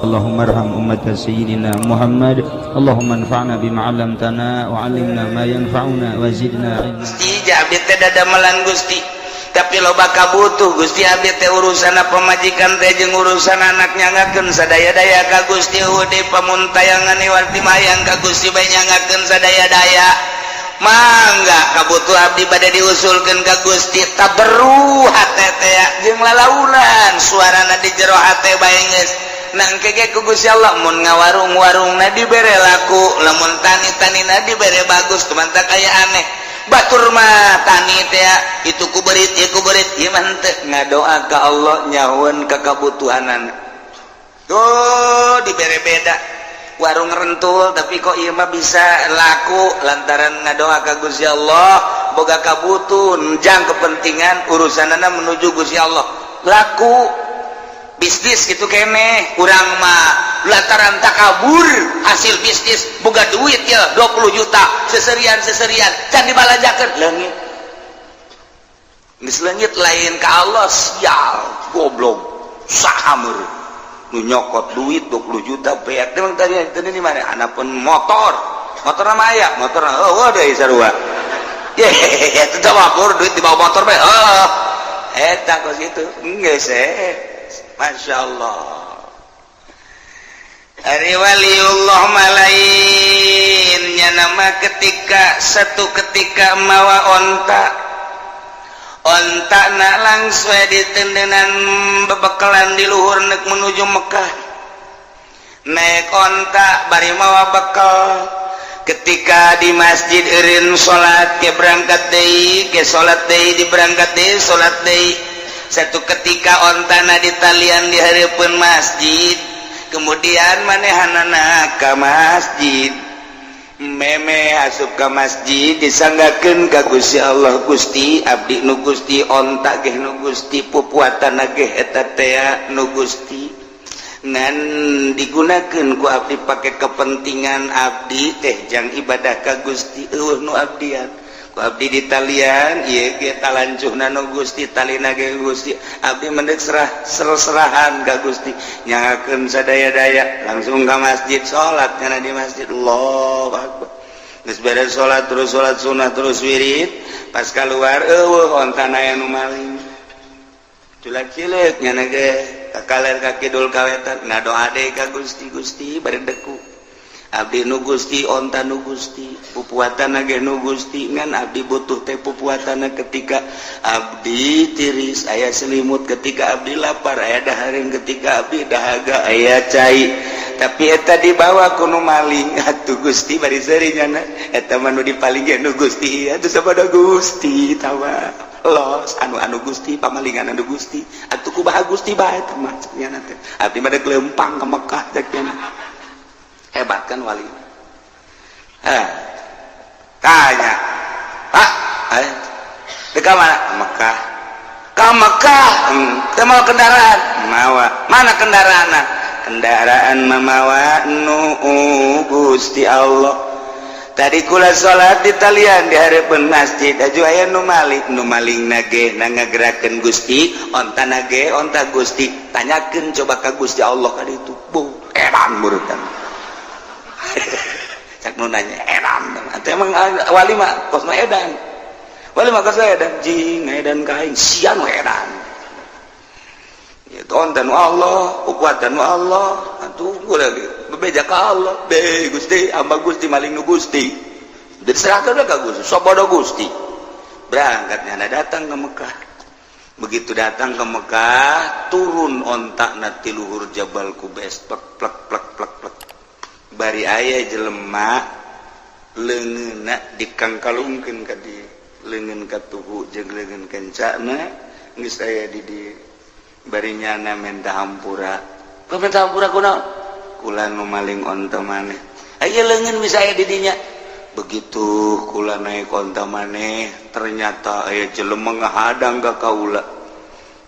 اللهم ارحم أمة سيدنا محمد. اللهم انفعنا بما علمتنا وعلمنا ما ينفعنا وزدنا علما. Gusti, abdi teh dadamelan Gusti, tapi loba kabutuh Gusti. Abdi teh urusan pamajikan teh jeung urusan anak, nyangakeun sadaya-daya ka Gusti. Ude pamuntayangan iwarti mayang ka Gusti bae, nyangakeun sadaya-daya. Mangga kabutuh abdi bade diusulkeun ka Gusti. Taberu hate teh jeung lalaunan, suarana di jero hate bae geus nangke ge ku Gusti Allah. Mun ngawarung-warungna dibere laku, lamun tani-tanina dibere bagus. Teman, tak aya aneh, batur mah tani teh itu ku berit ieu ku berit, ieu mah henteu. Ngadoa ka Allah, nyahueun ka kabutuhanana tuh dibere beda. Warung rentul, tapi kok ieu mah bisa laku lantaran ngadoa ka Gusti Allah, boga kabutuh jang kepentingan urusanana menuju Gusti Allah, laku bisnis gitu kene. Kurang mah lantaran takabur, hasil bisnis boga duit ya 20 juta, seserian seserian can dibalanjakeun, leungit. Geus leungit lain ka Allah. Sial, goblok, saha meureun nu nyokot duit 20 juta beak? Emang tadi tadi di mana anapun motor, motor nama aya motor. Oh, deui sarua ye itu teh mabur duit di bawah motor bae. Oh, eta kos itu geus eh. Masya Allah. Ari waliullah malainnya nama ketika satu ketika mawa onta, onta na langsung ditendenan bebekalan di luhur nek menuju Mekah, naik onta bari mawa bekal. Ketika di masjid eureun salat, ke berangkat deui, ke salat deui, di berangkat deui, salat deui. Satu ketika ontana ditalian di hareupeun masjid, kemudian manehanana ka masjid, meme asup ka masjid, disanggakeun ka Gusti Allah, "Gusti, abdi nu Gusti, onta ge nu Gusti, pupuatan ge eta tea nu Gusti, ngan digunakeun ku abdi pake kepentingan abdi teh jang ibadah ka Gusti. Euweuh nu abdian ku abdi ditalian ieu ge, talancuhna nu Gusti, talina ge Gusti. Abdi mendek serah serahan ka Gusti, nyangakeun sadaya-daya." Langsung ka masjid, salat kana di masjid, Allahu akbar. Geus beres salat, terus salat sunah, terus wirid. Pas keluar, euweuh ontana, aya nu maling. Culak cileuk nyana ge ka kaler, ka kidul, ka wetan, ngadoa deui ka Gusti. "Gusti, bari deku, abdi nu Gusti, onta nu Gusti, pupuatan ge nu Gusti, ngan abdi butuh teh pupuatan ketika abdi tiris aya selimut, ketika abdi lapar aya dahareun, ketika abdi dahaga aya cai, tapi eta dibawa ku nu maling. Atuh Gusti, bari seuri nyana, eta mah nu dipaling ge nu Gusti. Atuh sapada Gusti tawa los anu anu Gusti, pamalingan anu Gusti. Atuh kumaha Gusti bae teh mah?" Cek nyana teh, "Abdi mah dek leumpang ka Mekah," cek nyana. Hebat kan wali? Eh, tanya, "Pak, eh, dek ka mana?" "Ka Mekah." "Ka Mekah? Teu mawa kendaraan?" "Mawa." "Mana kendaraan?" "Kendaraan mamawa nu Gusti Allah. Tadi kula salat di talian di hareupeun masjid, aju aya nu maling. Nu maling nage na ngagerakeun Gusti, onta nage onta Gusti. Tanyakeun coba ka Gusti Allah ka ditu." Bu, edan murutan cak nu nanya, edan. Atuh emang wali mah kos mah edan, wali mah kos edan, jing edan ka aing sia nu edan. Ya onta nu Allah, kuatan nu Allah. Atuh lagi bebeja ka Allah be, "Gusti, hamba Gusti, maling nu Gusti." Diserahkan ka Gusti, sobodo Gusti. Berangkatnya, datang ke Mekah. Begitu datang ke Mekah, turun onta na ti luhur Jabal Kubes, plek plek plek plek plek. Bari aya jelema, leungeunna dikangkalungkeun ka dieu, leungeun katuhu jeung leungeun kencana geus aya di dieu. Bari nyana menta hampura. Minta hampura kunaon? "Kula nu maling onta maneh, aya leungeun bisa aya di dinya. Begitu kula naik onta maneh, ternyata aya jelema ngahadang ka kaula.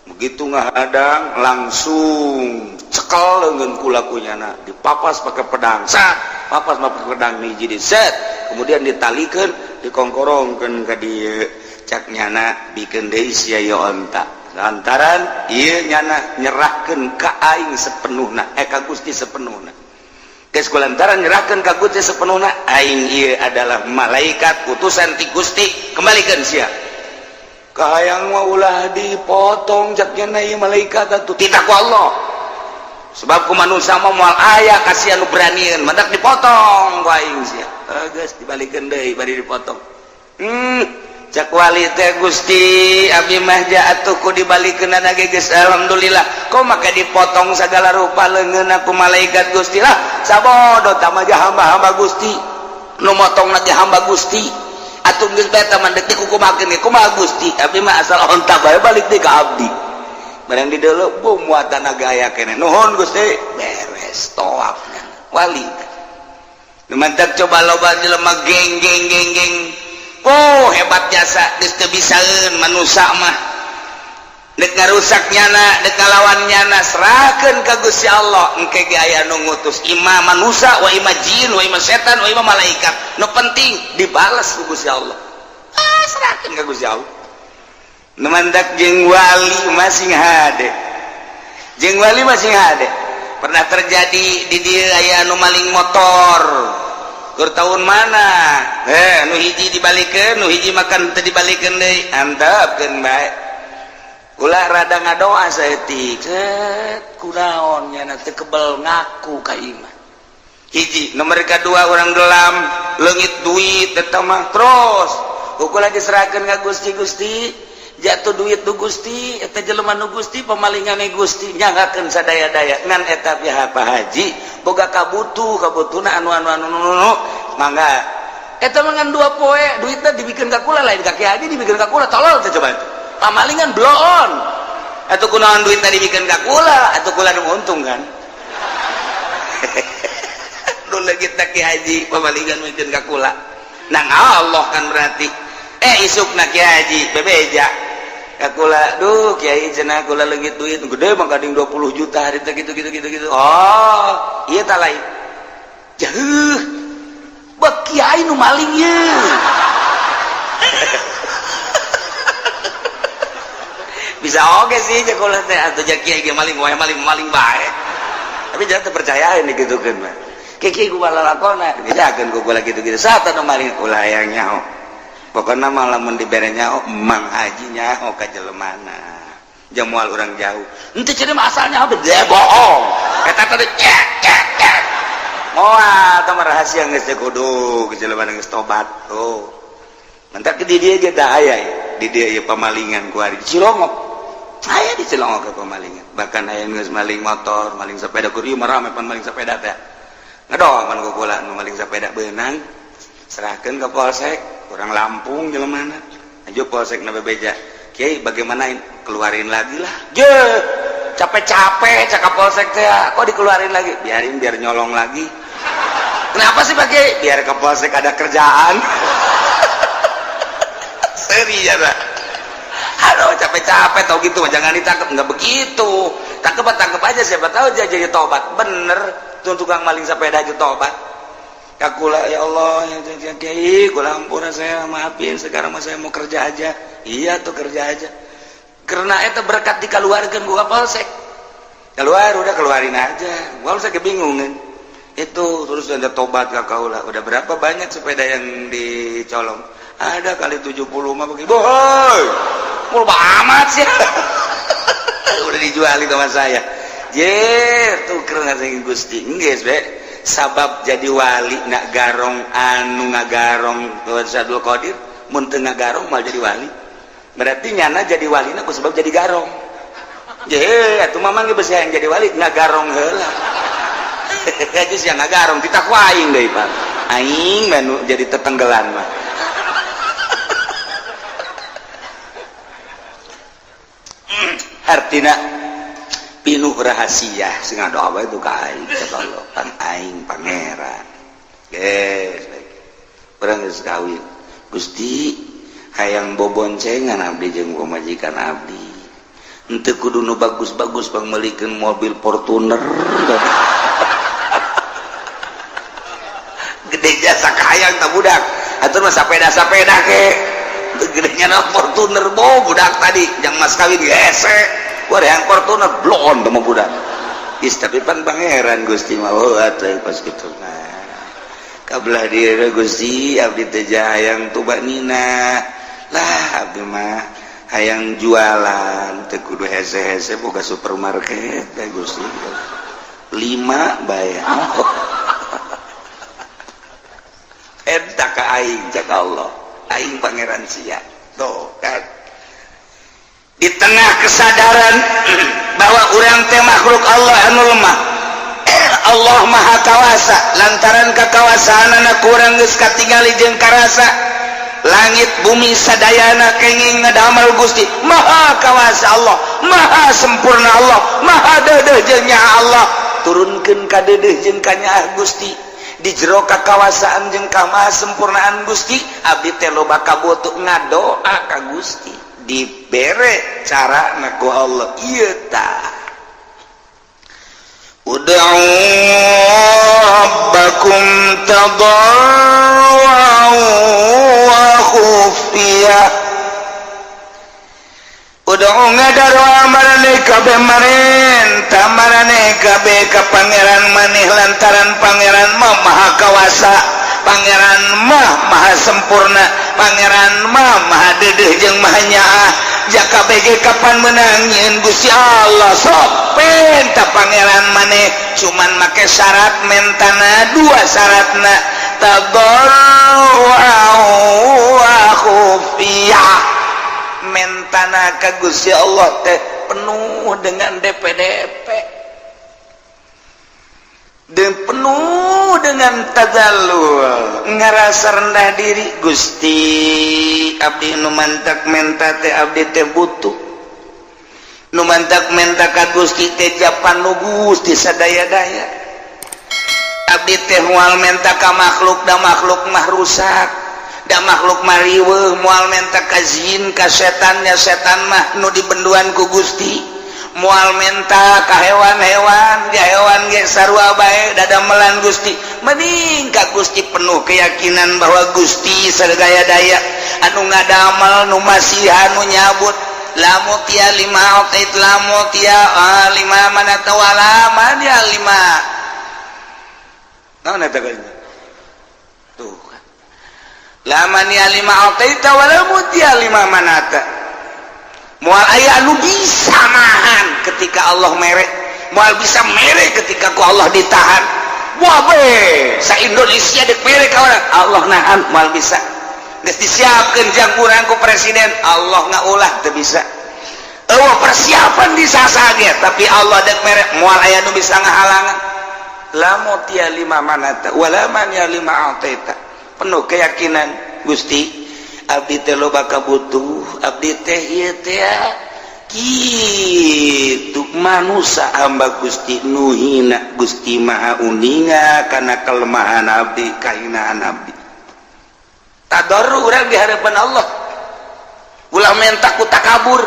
Begitu ngahadang, langsung cekel leungeun kula ku nyana, dipapas pakai pedang, sat, papas pakai pedang nih jadi set, kemudian ditalikeun, dikongkorongkeun ka dieu. Cak nyana, bikeun deui sia ieu onta." Lantaran ieu nyana nyerahkeun ka aing sepenuhna, eh, ka Gusti sepenuhna. Geus kulantaran nyerahkeun ka Gusti sepenuhna, aing ieu adalah malaikat utusan ti Gusti, kembalikan sia. Kahayang mah ulah dipotong, cak nyana ieu malaikat atuh titah ku Allah. Sebab ku manusia mah moal aya kasihan nu beranieun, mantak dipotong ku aing sia. Geus dibalikeun deui bari dipotong. Cak wali teh, Gusti, abdi mah atuh ku dibalikeun ge geus alhamdulillah, kok make dipotong segala rupa leungeunna ku malaikat Gusti? Lah, sabodo tah mah hamba-hamba Gusti, nu motong ge hamba Gusti atuh. Geus bae tah mah, deuk dikukumakeun ge kumaha Gusti, abdi mah asal onta bae balik deui ka abdi. Barang di deuleu bom muatan gaya keneh, nuhun Gusti, beres toaf wali. Nu mantak coba loba jelema geng geng geng geng. Oh, hebat jasa, geus teu bisaeun manusa mah. Dek ngarusak nyana, dek ngalawan nyana, serahkeun ka Gusti Allah. Engke ge aya nu ngutus, ima manusa wa ima jin wa ima setan wa ima malaikat, nu penting dibales ku Gusti Allah. Ah, serahkeun ka Gusti Allah. Nu mantak jeung wali masing hade, jeung wali masing hade. Pernah terjadi di dieu aya nu maling motor. Keur tahun mana? Eh, nu hiji dibalikeun, nu hiji makan teu dibalikeun deui. Antepkeun bae. Ulah rada ngadoa saeutik. Set, kunaon nyana teu kebel ngaku ka imah. Hiji, nomor kedua orang gelam, leungit duit eta mah terus. Hukum lagi serahkeun ka Gusti. Gusti, jatuh duit nu Gusti, eta jelema nu Gusti, pemalingane Gusti nyanggakeun sadaya-daya. Ngan eta pihak Pak Haji boga kabutuh, kabutuhna anu anu anu anu, mangga eta mah ngan 2 poe duitna dibikeun ka kula, lain ka Ki Haji, dibikeun ka kula. Tolol teh coba itu pamalingan bloon atuh. Kunaon duitna dibikeun ka kula atuh? Kula nu untung kan nu leungit Ki Haji, pamalingan mikeun ka kula nang Allah kan. Berarti eh isukna Ki Haji bebeja ka kula, "Duh Kiai," cenah, "kula leungit duit gede mah kading 20 juta hari teh," gitu gitu gitu gitu. Oh iya, tak lain jauh bak kiai nu maling ye. Bisa oke sih cek kula teh atuh, ja kiai ge maling wae, maling maling bae. Tapi jangan terpercayain digitukeun mah. Kiai ku lalakona dibejakeun ku kula gitu-gitu, saat anu maling ulah hayang nyaho. Pokoknya malah mun dibere nyaho, Mang Haji nyaho ka jelemana, jamual orang jauh ente jadi mah asalnya udah dia bohong eta tadi cek cek cek moal. Tah mah rahasia, geus teh kudu ke jelemana geus tobat. Oh, mantak di dia ge tah aya di dia ieu pamalingan ku ari di Cilongok, aya di Cilongok ke pamalingan. Bahkan aya geus maling motor, maling sepeda. Kur ieu mah rame pan maling sepeda teh. Ngedoh pan ku kula nu maling sepeda beunang, serahkeun ke polsek. Orang Lampung jelemana aja, polsek na bebeja, "Kiai, bagaimana ini?" "Keluarin lagi lah." Je capek-capek cakap polsek teh, kok dikeluarin lagi? "Biarin, biar nyolong lagi." "Kenapa sih, Pak Kiai?" "Biar ke polsek ada kerjaan." Seri ya, Pak. Aduh, capek-capek tau gitu, jangan ditangkap. Nggak begitu, tangkep tangkep aja, siapa tahu dia jadi tobat. Bener tuh, tukang maling sepeda aja tobat. Kakula, "Ya Allah, ya, ya, Kiai, kula ampun, saya maafin, sekarang mah saya mau kerja aja." Iya tuh, kerja aja. Karena itu berkat dikeluarkan gua polsek. Keluar, udah keluarin aja. Gua saya kebingungan. Itu terus ada tobat ke kaula. Udah berapa banyak sepeda yang dicolong? Ada kali 70 mah begitu. Boy, mau amat sih. Udah dijualin sama saya. Jer, tuh keren Gusti. Geus be. Sabab jadi wali nak garong, anu ngagarong Abdul Qadir mun teu ngagarong mal jadi wali. Berarti nyana jadi wali ku sebab jadi garong. Je atuh mamang ge besi yang jadi wali ngagarong heula. Aja sih ngagarong titah ku aing deui, Pak. Aing mah jadi tetenggelan mah. Artina pinuh rahasia sing doa wae itu ka aing, cek Allah pan aing pangeran. Geus urang geus kawin, Gusti, hayang boboncengan abdi jeung pamajikan abdi, henteu kudu nu bagus-bagus, pangmeulikeun mobil Fortuner gede jasa kahayang. Tak budak atuh mah sapeda-sapeda ke. teu gede nya Fortuner bo budak tadi jang mas kawin hese gua yang Fortuner blon teu budak. Is tapi pan pangeran Gusti mah oh atuh pas kitu mah. Kabelah diri Gusti abdi teh hayang tuba nina lah, abdi mah hayang jualan teu kudu hese-hese, boga supermarket teh Gusti, lima bayar eta ka aing. Cak Allah, aing pangeran sia. Tuh kan, di tengah kesadaran bahwa urang teh makhluk Allah anu lemah, Allah maha kawasa. Lantaran kekawasaan anak kurang geus katingali jeung karasa, langit bumi sadayana kenging ngadamel Gusti. Maha kawasa Allah, maha sempurna Allah, maha deudeuh jeung nyaah Allah. Turunkeun ka deudeuh jeung kanyaah Gusti. Di jero kakawasaan jeung kamaha sempurnaan Gusti, abdi teh loba kabutuh, ngadoa ka Gusti, dibere cara ku Allah ieu tah: Ud'u rabbakum tadarruan wa khufiyah. Ud'u, ngadaroa maraneh kabeh, marenta maraneh kabeh ka pangeran maneh, lantaran pangeran mah maha kawasa, pangeran mah maha sempurna, pangeran mah maha deudeuh jeung maha nyaah. Jaka BG kapan menang nyieun Gusti Allah? Sok penta pangeran maneh, cuman make syarat mentana dua syaratna: tadarruan wa khufiyah. Mentana ka Gusti Allah teh penuh dengan DPDP dan penuh dengan tadallul, ngerasa rendah diri. Gusti, abdi nu mantak menta teh abdi teh butuh, nu mantak menta ka Gusti teh japan nu Gusti sadaya-daya. Abdi teh moal menta ka makhluk, da makhluk mah rusak, da makhluk mah riweuh. Moal menta ka jin, ka setannya, setan mah nu dibenduan ku Gusti. Moal menta ka hewan-hewan, ya hewan ge sarua bae, dadamelan Gusti. Mending ka Gusti, penuh keyakinan bahwa Gusti sadaya daya, anu ngadamel, nu masihan, nu nyabut. La mu'tiya lima a'tait, la mu'tiya lima mana'ta wala mani'a lima. Naon eta tuh kan? La mani'a lima a'taita wala mu'tiya lima mana'ta. Moal aya anu bisa nahan ketika Allah mere, moal bisa mere ketika ku Allah ditahan. Wah be, sa Indonesia dek mere ka urang, Allah nahan, moal bisa. Geus disiapkeun jang urang ku presiden, Allah ngaulah, teu bisa. Eueuh persiapan di sasage, tapi Allah dek mere, moal aya nu bisa ngahalangan. La mu'tiya lima mana'ta wala mani'a lima a'taita. Penuh keyakinan, Gusti, abdi teh loba kabutuh, abdi teh ieu teh kitu manusia, hamba Gusti nu hina. Gusti maha uninga kana kelemahan abdi, kahinaan abdi. Tadarru urang di hadapan Allah. Ulah menta ku takabur.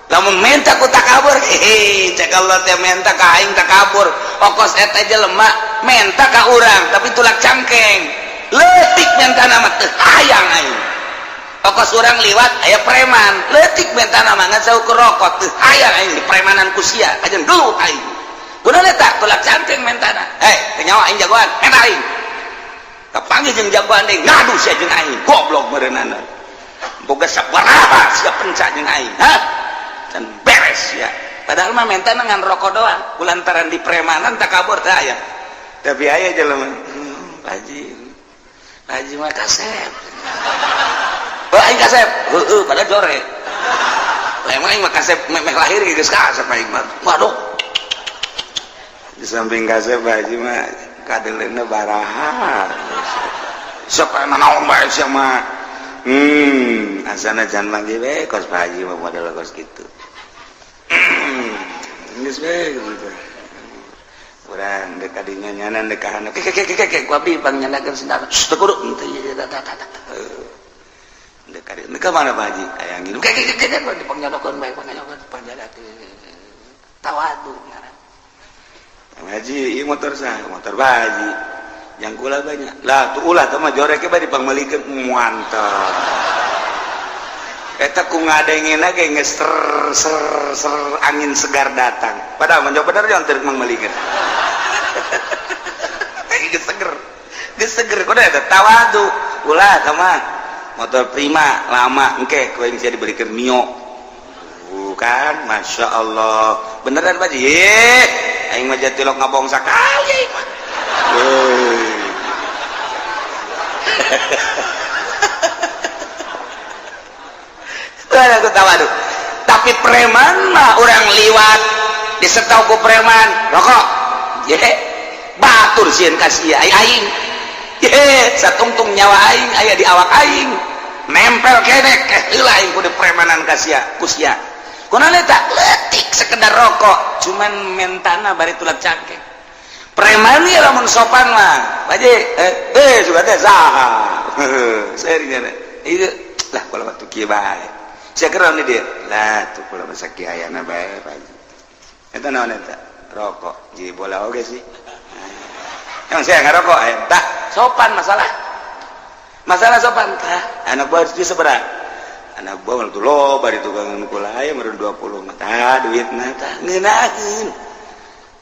Lamun menta ku takabur, hehe, cek Allah teh, menta ka aing takabur. Okos eta jelema menta ka urang tapi tulak cangkeng, leutik menta nama, teu hayang aing. Okos urang liwat aya preman, leutik menta nama ngan saukur rokok, teu hayang aing di premanan ku sia, kajen dulu aing. Kunaon eta tulak cangkeng mentana? Eh, teu nyawa aing jagoan, menta aing. Kapanggih jeung jagoan deui, ngadu sia jeung aing, goblok meureunana. Boga sabaraha sia penca jeung aing, hah? Can beres ya. Padahal mah menta ngan rokok doang, kulantaran di premanan takabur teh aya. Tapi aya jelema, Pak Haji, Pak Haji mah kasep. Oh, aing kasep. Heeh, padahal jore. Lah emang aing mah kasep meh lahir geus kasep aing mah. Waduh. Di samping kasep, Pak Haji mah kadeleuna baraha. Sok naon bae sia mah. Asana jangan manggil we kos Pak Haji mah, model kos kitu. Geus we gitu. Urang dek kadinya nyanan dek kahana. Ke ke ke ke ku abdi pangnyandakeun sendal. Teu kudu henteu ieu tah tah tah. Dek kadi ka mana Pak Haji? Aya nginum. Ke ke ke ke dipangnyandakeun bae, pangnyandakeun pangnyandakeun. Tawadu ngaran. Pak Haji, ieu motor saha? Motor Pak Haji. Yang kula banyak. Lah tuh ulah teh mah jorek bae dipangmeulikeun, mantap. Eta ku ngadengena ge geus ser ser ser angin segar datang. Padahal mah bener jangan teu mangmelikeun. Geus seger. Geus seger kudu eta tawadu. Ulah eta mah motor Prima lama engke ku aing sia dibelikeun Mio. Bukan, Masya Allah. Beneran Pak Ji? Aing mah jatilok ngabong sakali aing mah. Aku tawadu. Tapi preman mah orang liwat disetau ku preman rokok. Ye, batur sieun ka sia aing. Ye, satungtung nyawa aing aya di awak aing. Nempel kene keh heula aing kudu premanan ka sia, ku sia. Kunaon eta? Leutik sekedar rokok, cuman mentana bari tulat cangkeng. Preman ieu lamun sopan mah. Pak Ji, suka teh saha. Serinya ieu lah kalau waktu kieu bae. Sia keur naon dia? Lah tuh kula mah sakiayana bae Pak Ji. Eta naon eta? Rokok. Ji bola oge sih. Emang saya ngarokok tah sopan masalah. Masalah sopan tah. Anak buah itu seberapa? Anak buah mah loba di tukangan kula aya meureun 20 mah tah duitna tah ngeunaheun.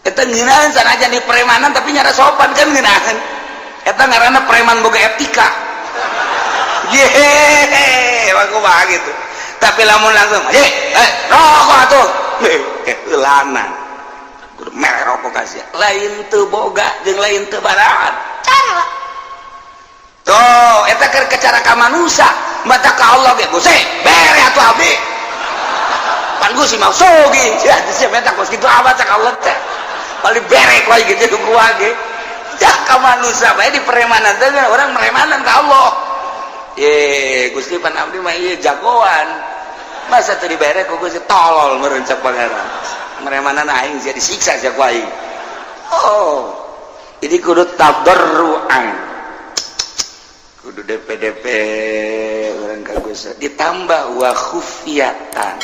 Eta ngeunaheun sanajan di premanan tapi nyara sopan kan ngeunaheun. Eta ngaranna preman boga etika. Yehehe, emang kumaha gitu. Tapi lamun langsung, rokok atuh. Heulanan. Kudu mere rokok ka sia. Lain teu boga jeung lain teu baraat. Cara. Tuh, eta keur cara ka manusia, mata ka Allah ge Gusti, bere atuh abdi. Pan Gusti mah sogi. Sia sia meta kos kitu amat cak Allah teh. Paling bere ku aing gitu ku ge. Cak ka manusia bae di premanan teh orang meremanan ka Allah. Ye, Gusti pan abdi mah ieu jagoan. Masa teu dibere ku Gusti tolol meureun cak pangeran. Meremanan aing sia disiksa sia ku aing. Oh. Jadi kudu tadarruan. Kudu DPDP orang ka Gusti ditambah wa khufiyatan.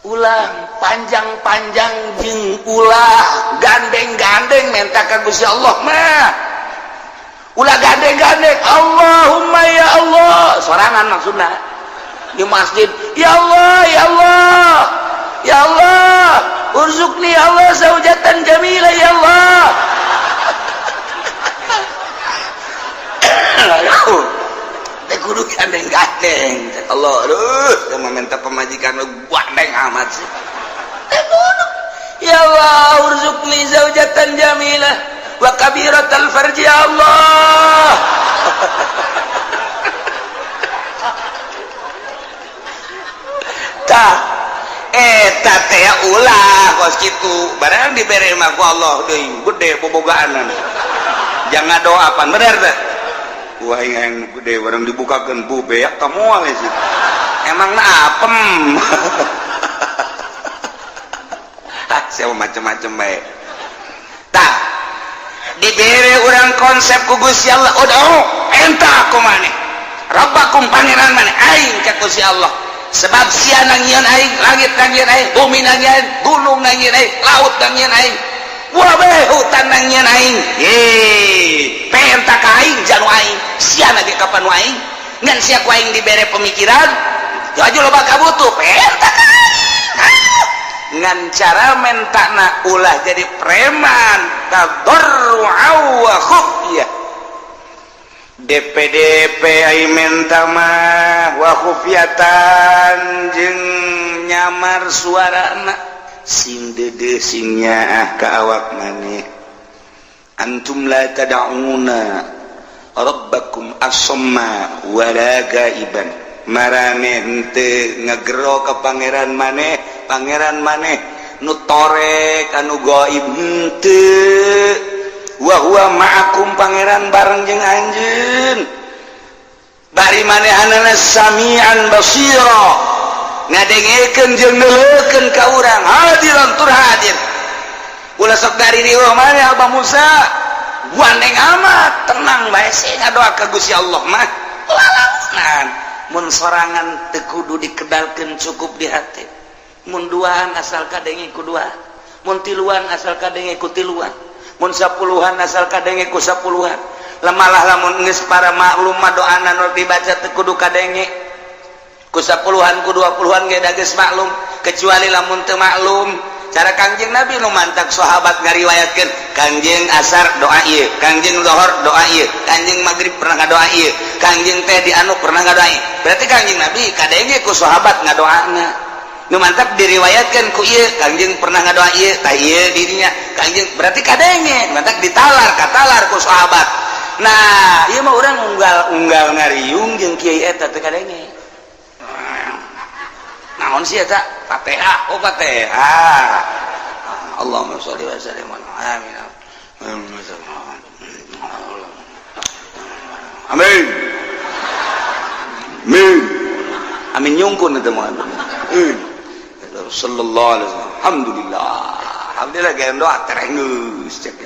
Ulah panjang-panjang jeung ulah gandeng-gandeng menta ka Gusti Allah mah. Ulah gandeng-gandeng Allahumma ya Allah sorangan maksudna di masjid ya Allah ya Allah ya Allah urzuqni ya Allah zaujatan jamila ya Allah. Teh kudu gandeng-gandeng Allah aduh teh minta pemajikan lu gandeng amat sih teh kudu ya Allah urzuqni zaujatan jamilah wa kabiratal farji ya Allah. Tah eta teh ulah kos kitu barang dibere mah ku Allah deui gede bobogaanan jangan doa pan bener teh wah yang gede barang dibukakeun bu beak ka moal sih emang na apem. Ah sia macem-macem bae tah dibere urang konsep ku Gusti Allah udah enta aku maneh Rabbakum pangeran maneh aing ka Gusti Allah sebab sia nangieun aing langit nangieun aing bumi nangieun gunung nangieun aing laut nangieun aing wabe hutan nangieun aing ye penta ka aing janu aing sia lagi kapan aing ngan sia ku aing dibere pemikiran aju loba kabutuh penta ka aing ngan cara mentana ulah jadi preman tadarru'a wa khufyah DPDP ai menta mah wa khufyatan jeung nyamar suarana sing deudeuh sing nyaah ka awak maneh antum la tad'una rabbakum asamma wala gaiban marane henteu ngegero ka pangeran maneh pangeran maneh nu torek anu gaib henteu wa huwa ma'akum pangeran bareng jeung anjeun bari manehanana samian basira ngadengekeun jeung neuleukeun ka urang hadiran tur hadir ulah sok dari riweuh maneh Abah Musa gandeng amat tenang bae sih ngadoa ka Gusti Allah mah lalaunan mun sorangan teu kudu dikedalkeun cukup di hati mun duaan asal kadenge ku dua mun tiluan asal kadenge ku tiluan mun sapuluhan asal kadenge ku sapuluhan lemalah lamun geus para maklum mah doana nu dibaca teu kudu kadenge Ku 10-an, ku 20-an ge da geus maklum, kecuali lamun teu maklum cara Kangjeng Nabi. Nu mantak sahabat ngariwayatkeun, Kangjeng asar doa ieu, Kangjeng lohor doa ieu, Kangjeng maghrib pernah ngadoa ieu, Kangjeng teh di anu pernah ngadoa ieu. Berarti Kangjeng Nabi kadenge ku sahabat ngadoana. Nu mantak diriwayatkan ku ieu, Kangjeng pernah ngadoa ieu, tah ieu dirinya Kangjeng, berarti kadenge, mantak ditalar katalar ku sahabat. Nah, ieu mah urang unggal-unggal ngariung jeung kiai eta teu kadenge. Naon sih eta? Fatihah. Oh, Fatihah. Allahumma sholli wa sallim, amin amin amin amin, nyungkun itu mah. Sallallahu alaihi wasallam. Alhamdulillah, alhamdulillah, gaya doa terengus cek.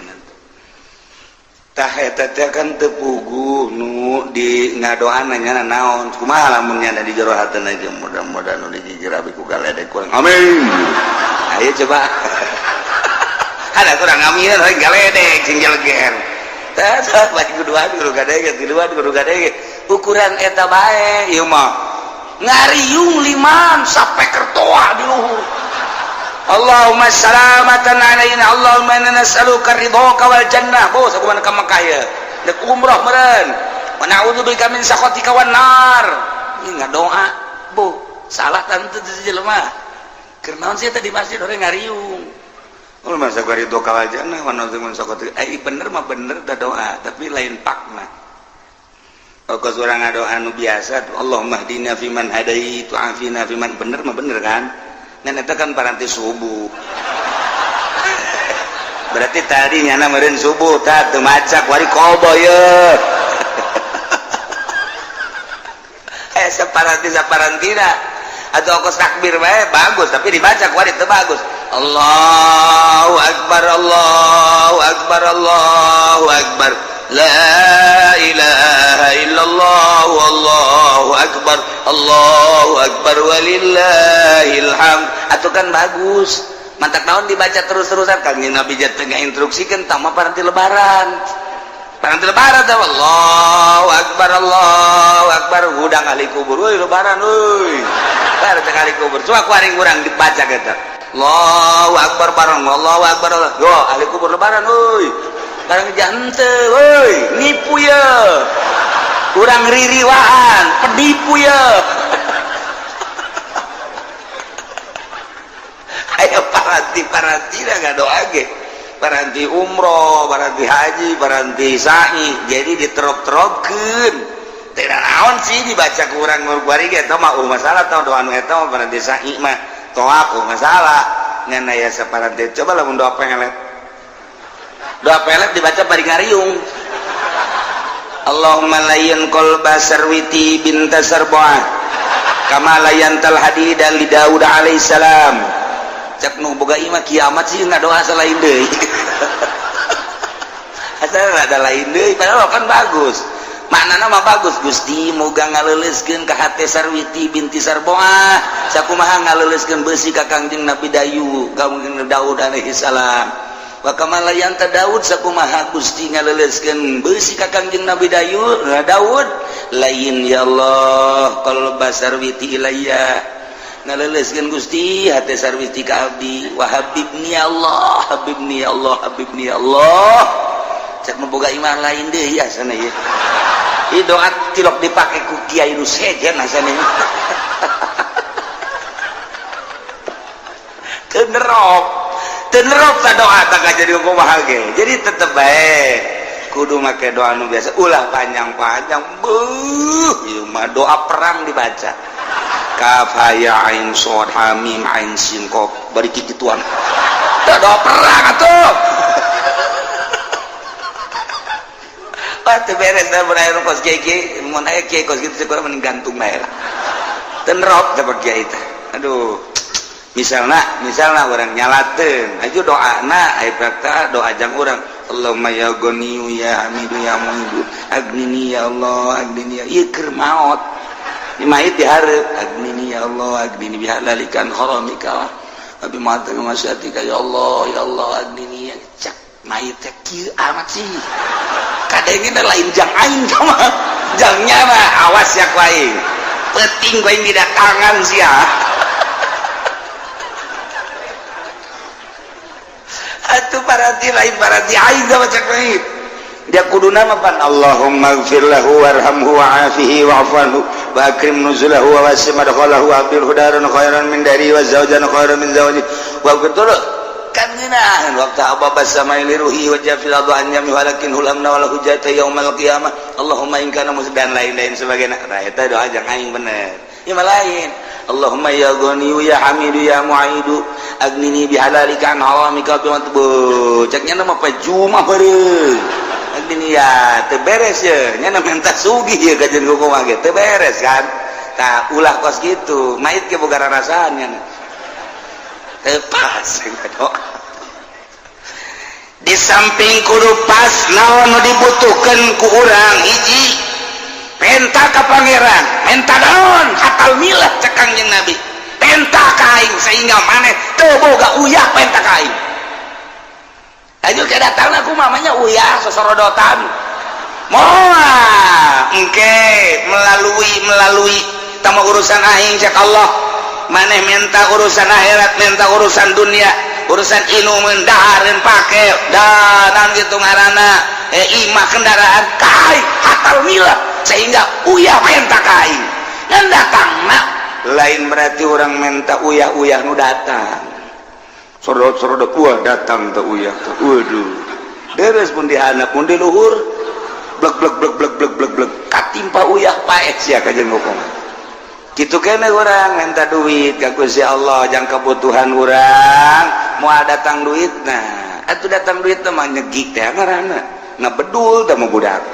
Tah, eta teh kan teu puguh nu di ngadoana nya naon, kumaha lamun nya di jero hatena aja, mudah-mudahan nu dijijir abi ku galedek kurang, amin. Ayo coba ada kurang amin we galedek sing jeleger. Tah, balik kudu kudu gadege, kudu kudu gadege ukuran eta bae. Ieu mah ngariung liman sampai kertoa di luhur. Allahumma salamatan alaina, Allahumma inna nas'aluka ridhoka wal jannah. Bos, aku mana ka Mekah ya, dek umroh meureun. Wa na'udzubika min sakhatika wan nar. Ini ngadoa bu salah tante jelema. Keur naon sih tadi masjid orang ngariung? Oh, masa gua ridho wal jannah wa na'udzu min sakhatika. Eh, bener mah bener da doa, tapi lain pakna. Kos urang ngadoa nu biasa, Allahumma hdina fiman hadait wa afina fiman, bener mah bener kan? Ngan eta kan paranti subuh. Berarti tadi nyana meureun subuh tah teu maca kuari kobo ye. Eh, saparanti saparantina atau kos takbir bae bagus, tapi dibaca kuari teu bagus. Allahu akbar, Allahu akbar, Allahu akbar. La ilaha illallah, wallahu akbar, Allahu akbar, walillahil hamd. Atau kan bagus. Mantak naon dibaca terus-terusan? Kangjeng Nabi tengah instruksikan tama paranti lebaran. Paranti lebaran teh Allahu akbar, Allahu akbar, hudang ahli kubur, euy lebaran euy. Bar teh ahli kubur. Coba ku aring urang dibaca eta. Allahu akbar bareng Allahu akbar. Yo ahli kubur lebaran euy. Barang jante woi, nipu ya, kurang ririwaan, penipu ya. Ayo paranti paranti dah nggak doa ge, paranti umroh, paranti haji, paranti sa'i, jadi diterop-teropkeun. Tidak naon sih dibaca kurang ngurguari ge eta mah masalah tau doa nu eta mah paranti sa'i mah toak masalah. Ngan aya saparanti coba lamun doa pengelet, doa pelet dibaca bari ngariung. Allahumma layyin qalba Sarwiti binta Sarbuah kama layyantal hadida li Daud alaihissalam. Cek nu boga imah kiamat sih ngadoa selain deui, asal ada lain deui, padahal kan bagus maknana mah bagus. Gusti, moga ngaleuleuskeun ka hate Sarwiti binti Sarbuah sakumaha ngaleuleuskeun beusi ka Kangjeng Nabi Dayu, Kangjeng Daud alaihissalam. Wa kama layanta Daud, sakumaha Gusti ngaleuleuskeun beusi ka Kangjeng Nabi Dayud Daud, lain ya Allah qalba Sarwiti ilayya, ngaleuleuskeun Gusti hate Sarwiti ka abdi. Wa habibni ya Allah, habibni ya Allah, habibni ya Allah. Cek nu boga imah lain deui ya sana ieu. Ieu doa tilok dipake ku kiai nu sejen asana. Teu nerop, nerop ta doa tak jadi kumaha ge. Jadi tetep bae kudu make doa nu biasa, ulah panjang-panjang. Beuh, ieu mah doa perang dibaca kaf ha ya ain shad ha mim ain sin qaf bari kikituan. Tah doa perang atuh. Wah, teu beres da mun aya kos kiai, mun aya kiai kos kitu kurang mending gantung bae lah. Teu nerop teh kiai teh. Aduh. Misalnya orang nyalaten aja doa na aya prakta doa jang urang, Allahumma ya ghaniyu ya hamidu ya muidu agnini ya Allah, agnini ya, ieu keur maot di mayit dihareup, agnini ya Allah, agnini bihalalika haramika wa bi masyatika ya Allah, ya Allah agnini ya. Cak mayit teh kieu amat sih kadenge lain jang aing mah, jangnya mah awas ya ku aing. Sapeting ku aing didatangan sia. Atuh parati lain parati aing sama cek lain. Dia kudu nama pan Allahumma gfir lahu warhamhu wa'afihi wa'fu anhu wa akrim nuzulahu wa wasi' madkhalahu wa abdil hudaran khairan min dari wa zawjan khairan min zawji wa betul kan ngeunaheun waktu ababa samai liruhi wa jafil adha an yami walakin hulamna wala hujjata yaumal qiyamah Allahumma in kana dan lain-lain sebagainya. Nah eta doa jang aing bener. Ieu mah lain. Allahumma ya ghani ya hamidu ya mu'idu agnini bihalalika an haramika bi ceknya mah pajuma beureum. Agnini ya teu beres ye nya minta sugih ye kajeun kumaha ge teu beres kan. Tah ulah kos kitu mait ge boga rarasaan nya teu pas doa. Di samping kudu pas naon nu dibutuhkeun ku urang hiji penta ka pangeran menta naon hatal milah cek Kangjeng Nabi penta ka aing sehingga maneh teu boga uyah penta ka aing. Ayo ke datang aku mamanya uyah sosorodotan moal engke melalui tama urusan aing cek Allah maneh minta urusan akhirat minta urusan dunia urusan inumeun dahareun pake dan gitu ngaranna imah kendaraan kai hatal milah sehingga uyah minta ka aing ngan datangna lain berarti orang minta uyah-uyah nu datang sorot-sorot wah datang teh uyah teh waduh deres pun dihandap pun di luhur blek blek blek blek blek blek blek katimpa uyah paeh sia kajeun hukum kitu kene urang minta duit ka Gusti Allah jang kebutuhan urang moal datang duitna atuh datang duit mah nyegik teh ngaranna ngabedul teh mah budak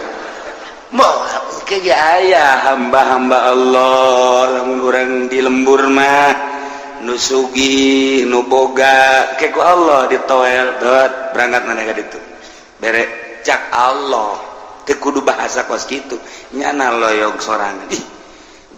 moal ke ge aya hamba-hamba Allah lamun urang di lembur mah nu sugih nu boga ke ku Allah ditoel dot berangkat mana ka ditu bere cak Allah teu kudu bahasa kos kitu nyana loyog sorangan ih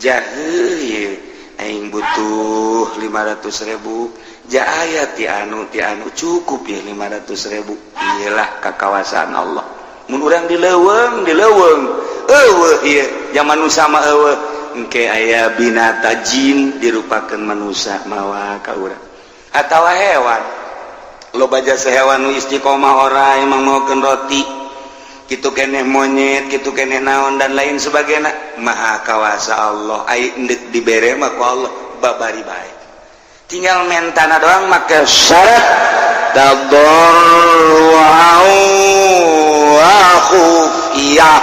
jahe ye aing butuh 500.000 ja aya ti anu cukup ya 500.000 iyalah kakawasan Allah mun urang di leuweung eueuh ieu zaman nu sama eueuh engke aya binata jin dirupakeun manusia mawa ka urang atawa hewan loba jasa hewan nu istiqomah ora emang maokeun roti kitu keneh monyet kitu keneh naon dan lain sebagainya maha kawasa Allah ai endek dibere mah ku Allah babari bae tinggal mentana doang make syarat tadarru'an wa khufiyah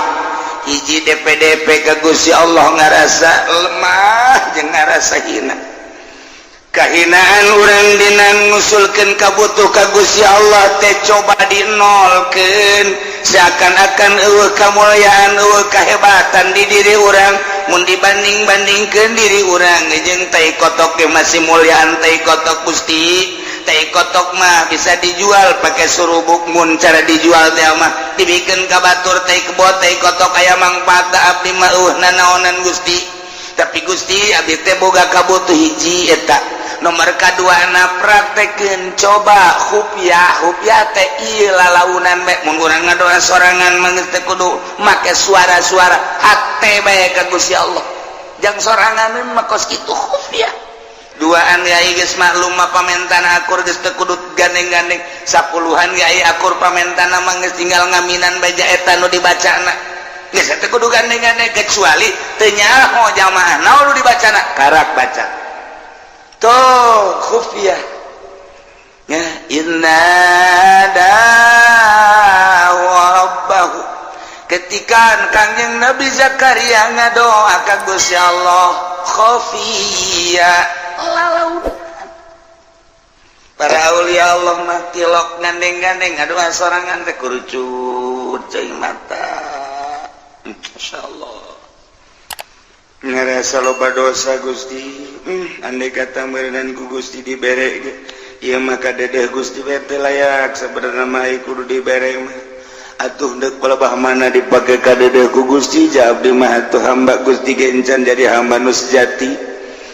hiji DPDP ke Gusti Allah ngarasa lemah jeung ngarasa hina kahinaan urang dina ngusulkeun kabutuh ka Gusti Allah teh coba dinolkeun seakan-akan eueuh kamulyaan eueuh kahebatan di diri urang mun dibanding-bandingkeun diri urang jeung tai kotok ge masih mulyaan tai kotok Gusti tai kotok mah bisa dijual pakai surubuk mun cara dijual teh mah dibikin ka batur tai kebot tai kotok aya mangfaat abdi mah eueuh nanaonan Gusti tapi Gusti abdi teh boga kabutuh hiji eta nomor kadua na praktekeun coba khufyah khufyah teh ieu lalaunan bae mun urang ngadoa sorangan mah geus teu kudu make suara-suara hate bae ka Gusti Allah jang sorangan mah kos kitu khufyah duaan yai geus maklum mah pamentana akur geus teu kudu gandeng-gandeng sapuluhan yai akur pamentana mah geus tinggal ngaminan baja eta nu dibacana geus teu kudu gandeng-gandeng kecuali teu nyaho jamaah naon nu dibacana karak baca tuh khufiyah ya inna rabbahu ketika Kangjeng Nabi Zakaria ngadoa ka Gusti Allah khafiyah lalaunan para aulia Allah mah tilok gandeng-gandeng ngadoa sorangan teh kurucut cai mata masyaallah ngerasa loba dosa Gusti andai kata meureunan ku Gusti dibere ge ieu mah kadedeh Gusti teh layak sabenerna mah kudu dibere mah atuh deuk palebah mana dipake kadedeh ku Gusti ja abdi mah atuh hamba Gusti ge encan jadi hamba nu sejati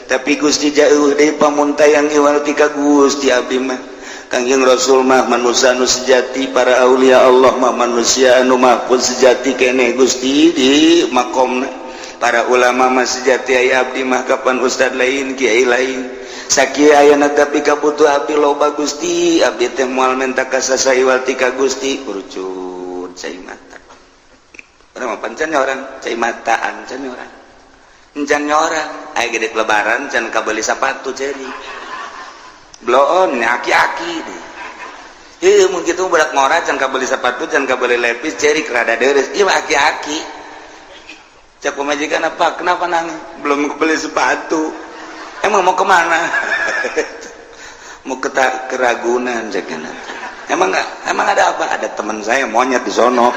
tapi Gusti jauh deui pamuntayang iwal ti ka Gusti abdi mah Kangjeng Rasul mah manusia anu sejati para aulia Allah mah manusia anu mahfuz sejati keneh Gusti di makomna. Para ulama mah sejati, ai abdi mah kapan ustad lain, kiai lain, sakieu ayana, tapi kabutuh abdi loba, Gusti. Abdi teh moal menta ka saha iwal ti ka Gusti. Urucut cai mata. Urang mah pancen orang cai mataan, can orang, encan orang aya gede lebaran can kabeli sepatu, ceri bloon aki-aki deh. Heuh, mun kitu budak ngora can kabeli sepatu, can kabeli lepis, cerik rada deres. Ieu aki-aki. Cek pamajikan, "Apa? Kenapa nangis?" "Belum kebeli sepatu." "Emang mau kemana?" "Mau ke keragunan," cek. "Emang enggak? Emang ada apa?" "Ada teman saya monyet di sono."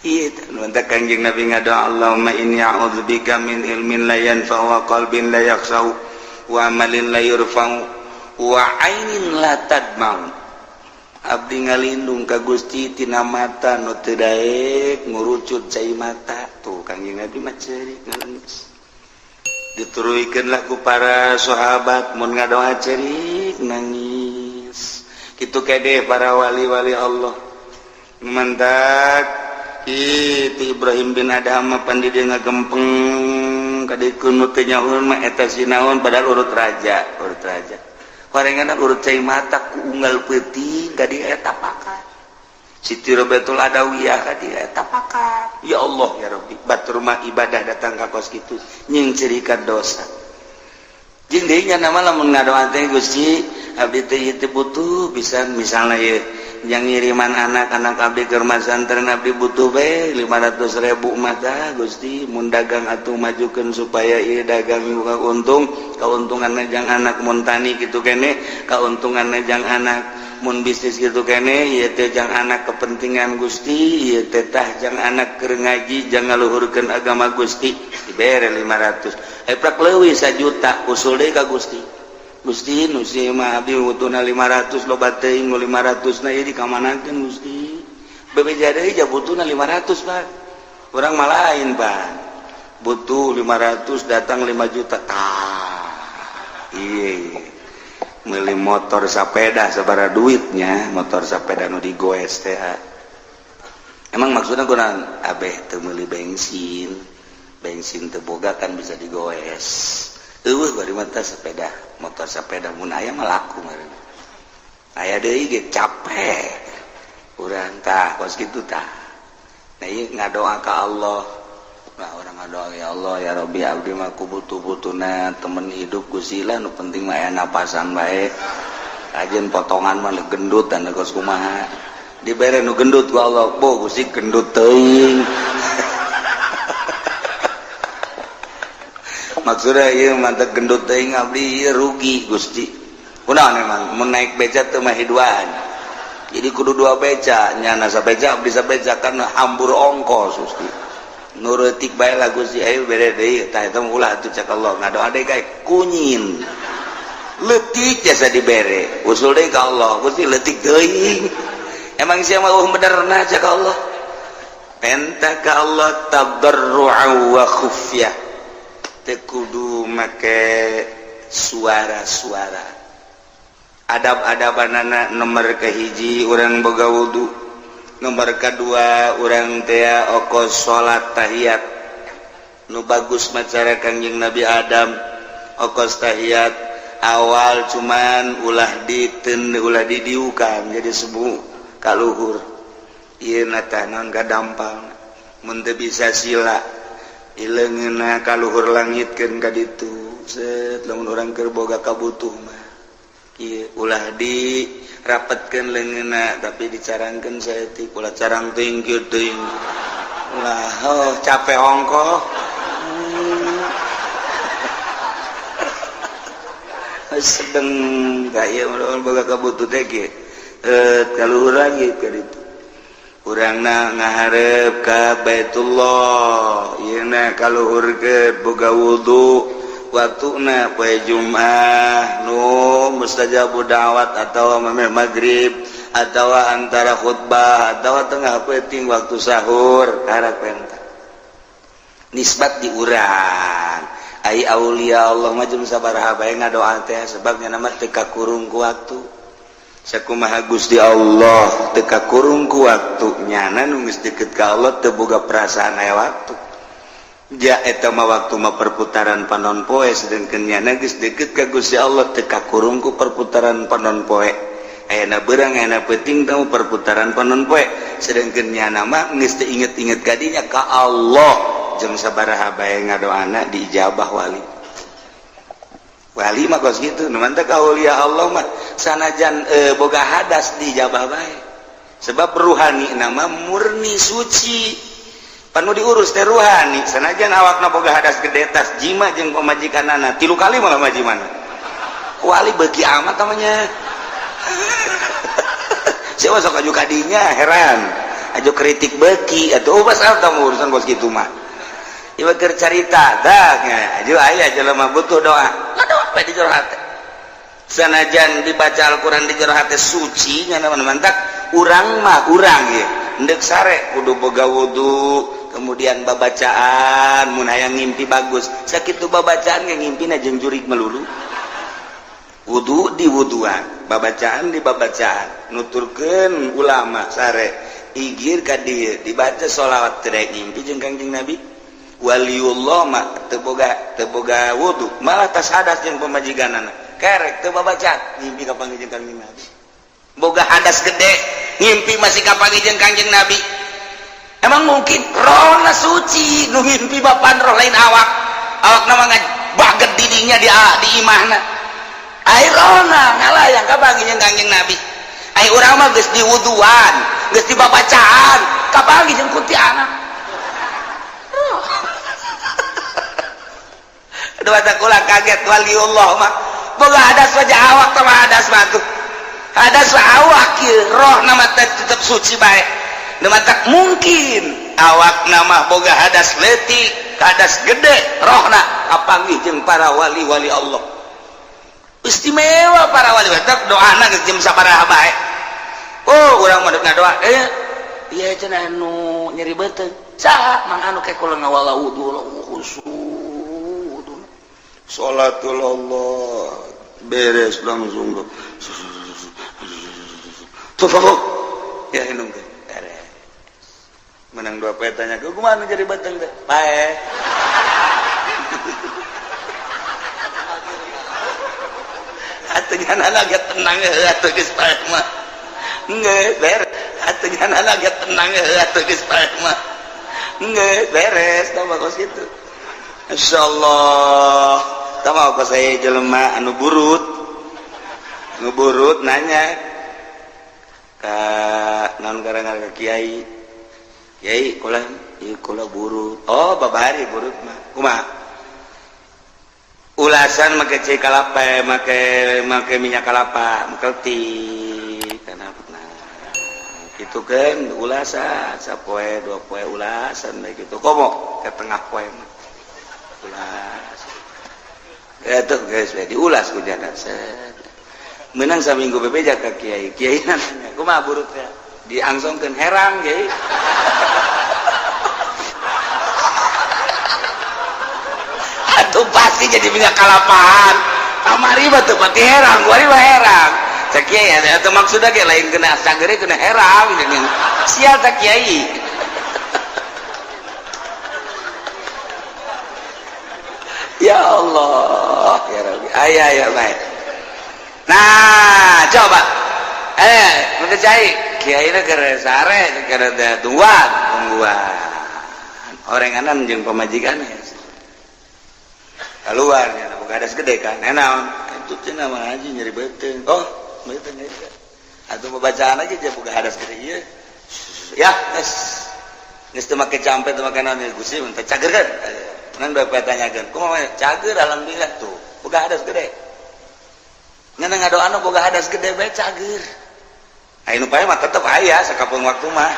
Iya, mantap. Kanjeng Nabi ngadoa, "Allahumma inni a'udzubika min ilmin la yanfa'u wa qalbin la yakhsha'u wa amalin la yurfa'u wa ainin la tadma'u." Abdi ngalindung ka Gusti tina mata nu teu daek ngurucut cai mata. Tuh, Kanjeng Nabi mah ceurik, nangis. Dituruikeun lah ku para sahabat, mun ngadoa ceurik, nangis. Kitu kede para wali-wali Allah. Mantak itu Ibrahim bin Adham pandi dia ngagempeng kadieu nu teu nyaho mah eta sinaon, padahal urut raja, urut raja. Horengan urut cai mata ku unggal peuting ka dieu eta pakat. Siti Robiatul Adawiyah ka dieu eta pakat. Ya Allah ya Rabbi, batur mah ibadah datang ka kos kitu nyingcirikan dosa. Jeung deui nya nama lamun ngadoa teh, "Gusti, abdi teh ieu teh butuh pisan," misalna ieu yang ngiriman anak-anak abdi ke rumah santren, "Abdi butuh be 500.000 mata, Gusti. Mun dagang atuh majukeun supaya ieu dagang buka untung, keuntungan jang anak. Mun tani kitu kene, keuntungan jang anak. Mun bisnis gitu kene, ieu teh jang anak kepentingan, Gusti. Ieu teh tah jang anak keur ngaji, jang ngaluhurkeun agama, Gusti." Dibere 500, eh prak leuwih 1 juta, usul deui ka Gusti. "Gusti, nu si mah abdi butuhna 500, loba teuing nu 500 na, ieu dikamanakeun, Gusti?" Bebeja deui, ja butuhna 500, Pak. Urang mah lain, Pak. Butuh 500, datang 5 juta. Tah, iya meuli motor sepeda sabaraha duitnya, motor sepeda nu digoes teh. Emang maksudnya kurang abeh teu meuli bensin, bensin teu boga kan bisa digoes. Eueuh bari mata sepeda, motor sepeda mun aya mah laku meureun. Aya deui ge capek urang. Tah, kos kitu tah. Nah, ieu ngadoa ka Allah. Nah, urang ngadoa, "Ya Allah ya Rabbi, abdi mah ku butuh-butuhna temen hidup, Gusti lah. Nu penting mah aya napasan bae, ajen potongan mah gendut dan kos kumaha." Dibere nu gendut ku Allah. "Bo Gusti, gendut teuing." Maksudnya ieu mantep gendut teuing, abdi ieu rugi, Gusti. Kunaon emang mun naik beca teu mah hiduan, jadi kudu dua beca, nyana sabeca, abdi sabeca, kan hambur ongkos, Gusti. Nurutik bae lah, Gusti. Ayo bere deui. Tah, eta mah ulah atuh, cek Allah. Ngadoa deui kae kunyin leutik jasa dibere. Usul deui ka Allah, "Gusti, leutik teuing." "Emang sia mah eueuh benerna?" cek Allah. Penta ka Allah tadarru'a wa khufyah, teu kudu make suara-suara. Adab-adabanana, nomor kahiji urang boga wudu, nomor kedua urang teh okos salat tahiyat nu bagus macara Kangjeng Nabi Adam. Okos tahiyat awal cuman ulah diten, ulah didiukan, jadi sebu kaluhur. Ieu na tah naon kadampal. Mun teu bisa sila, ileungeunna kaluhur langitkeun ka ditu, set. Lamun urang keur boga kabutuh mah ieu ulah di rapetkeun leungeunna, tapi dicarangkeun saeutik, ulah carang teuing kieu teuing, ulah. Oh, capek ongkoh. Sedeng kaya boga kabutuh teh kieu, kaluhur lagi ka ditu. Urangna ngaharep ka Baitullah, ieu na kaluhur ke boga wudu. Waktuna poe Jumat nu mustajabu da'wat, atau memeh maghrib, atau antara khutbah, atau tengah peuting waktu sahur, karak penta nisbat di urang. Ai aulia Allah mah jeung sabaraha bae ngadoa teh, sebabnya nama teu kakurung ku waktu. Sakumaha Gusti Allah teu kakurung ku waktu, nyana nu geus deket ka Allah teu boga perasaan aya waktu. Ja eta mah waktu mah perputaran panon poe, sedengkeun nyana geus deket ka Gusti Allah teu kakurung ku perputaran panon poe. Ayeuna beurang, ayeuna peuting teu perputaran panon poe, sedengkeun nyana mah geus teu inget-inget ka dinya ka Allah. Jeung sabaraha bae ngadoana diijabah wali. Wali mah kos kitu, nu mantap aulia Allah mah sanajan boga hadas diijabah bae. Sebab ruhani nama murni suci. Panu diurus teh ruhani, sanajan awakna boga hadas gede tas jima jeung pamajikanana 3 kali malah majimana. Wali beuki amat namanya. Siapa sok aju kadinya heran. Aju kritik beuki atuh oh pasal tamu urusan kos kitu mah. Ieu keur carita dah aju aya jelema butuh doa. Ngadoa we di jero hate. Sanajan dibaca Al-Qur'an di jero hate suci nya mantak urang mah urang ye. Endek sare kudu boga wudu, kemudian babacaan mun hayang ngimpi bagus. Sakitu babacaan ge ngimpina jeung jurig melulu. Wudu di wuduan, babacaan di babacaan, nuturkeun ulama sare igir ka dieu dibaca sholawat teu ngimpi jeung Kangjeng Nabi. Waliullah mah teu boga wudu, malah tas hadas jeung pamajikanana. Kerek teu babacaan ngimpi ka panggih jeung Kangjeng Nabi. Boga hadas gede ngimpi masih ka panggih jeung Kangjeng Nabi. Emang mungkin rohna suci nu ngimpi bapan roh lain awak. Awakna mah baget didinya di imahna. Ai rohna ngalayang ka panggih jeung Kangjeng Nabi. Ai urang mah geus diwuduan, geus dibabacaan, kapanggih jeung kuntianak. Aduh asa kula kaget waliullah mah. Boga hadas wajah awak teh mah hadas mah tuh. Hadas mah awak ieu, rohna mah tetep suci bae. Nu matak mungkin awakna mah boga hadas leutik, hadas gede, rohna kapanggih jeung para wali-wali Allah. Istimewa para wali tetep doana geus jeung sabaraha bae. Oh, urang mah ngadoa ieu cenah anu nyeri beuteung. Saha mang anu ke kula ngawala wudu khusyuk. Salatul Allah beres langsung. Tuh ya inung teh beres. Menang dua petanya kumaha nu jadi beuteung teh? Pae. Atuh nyana ge tenang atuh geus pae mah. Geus beres. Atuh nyana ge tenang atuh geus pae mah. Geus beres tah kos kitu. Insyaallah. Tah mah kos saya jelema anu burut. Nu burut nanya ka naon garangan ka kiai. Kiai kula ieu kula burut. Oh babari burut mah. Kumaha? Ulasan make cai kalapa, make minyak kalapa, mekeletik kana nah. Kitu kan ulasan sapoe dua poe ulasan bae kitu. Komo ke tengah poe mah. Ulas. Ya tuh guys, diulas ku jana. Menang saminggu bebeja ka kiai. Kiai nanya, kumaha burut teh? Diangsongkeun herang kiai. Atuh pasti jadi minyak kalapaan. Kamari mah teu pati herang, kuari mah herang. Cek kiai atuh maksudna ge lain kena sagere kena herang. Sial tak kiai. Ya Allah, ya Rabbi. Ayah ya baik. Nah, coba. Mun cai kiai na keur sare keur tungguan, tungguan. Orenganan jeung pamajikan ya. Keluar nya boga hadas gede kan. Naon? Itu cenah mah haji nyeri beuteung. Oh, beuteung eta. Atuh babacaan aja je boga hadas gede ieu. Ya, geus. Geus teu make campe teu make naon Gusti mun teh cager kan. Nang bapak tanyakan, kumaha cager alhamdulillah tuh, boga hadas gede. Ngan ngadoana boga hadas gede bae cager. Aya nu pae mah tetep aya sakapeung waktu mah.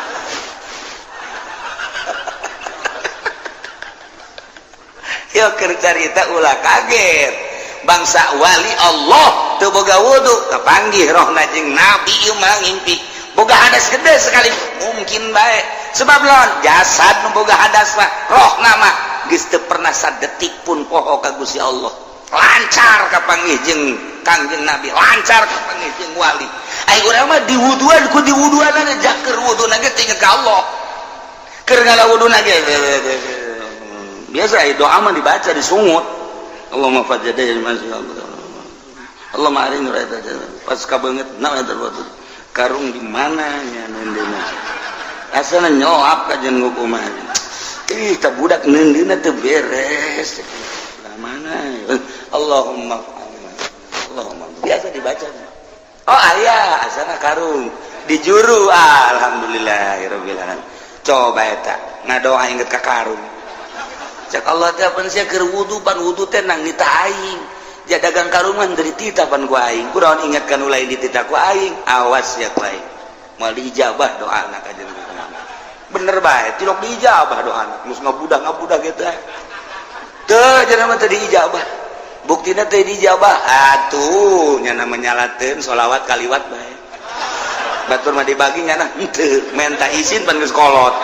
Yo keur carita ulah kaget. Bangsa wali Allah teu boga wudu, kapanggih rohna jeung nabi ieu mah ngimpi. Boga hadas gede sekali mungkin bae. Sebab lawan jasad nu boga hadas mah, rohna mah geus teu pernah sadetik pun poho ka Gusti Allah. Lancar kapanggih jeung Kangjeng Nabi, lancar kapanggih jeung wali. Ai Ai urang mah diwuduan ku diwuduan jaker wudu ge tinggal ka Allah. Keur ngala wudu ge biasa doa mah dibaca, disungut. Allahumma fajjada Allah ma'arin pas kabeungeut na eta karung di mana nya neundeuna asana nyolap kajen hukuman. Ih, tak budak neundeuna teu beres. Lah mana? Allahumma Allahumma biasa dibaca. Oh, aya asana karung di juru, alhamdulillahirabbil alamin. Coba eta ngadoa inget ka karung. Cek Allah teh pan sia keur wudu, pan wudu teh nang nita aing. Ja dagang karungan dari tita pan ku aing. Kunaon ingat kan lain ditita ku aing? Awas ya ku aing. Moal diijabah doa anak aja. Bener bae, tilok diijabah doa anak. Mus ngabudah ngabudah gitu. Teu cenah mah teu diijabah. Buktina teu diijabah. Atuh nya menyalateun sholawat kaliwat bae. Batur mah dibagi nyana henteu, menta izin pan geus kolot.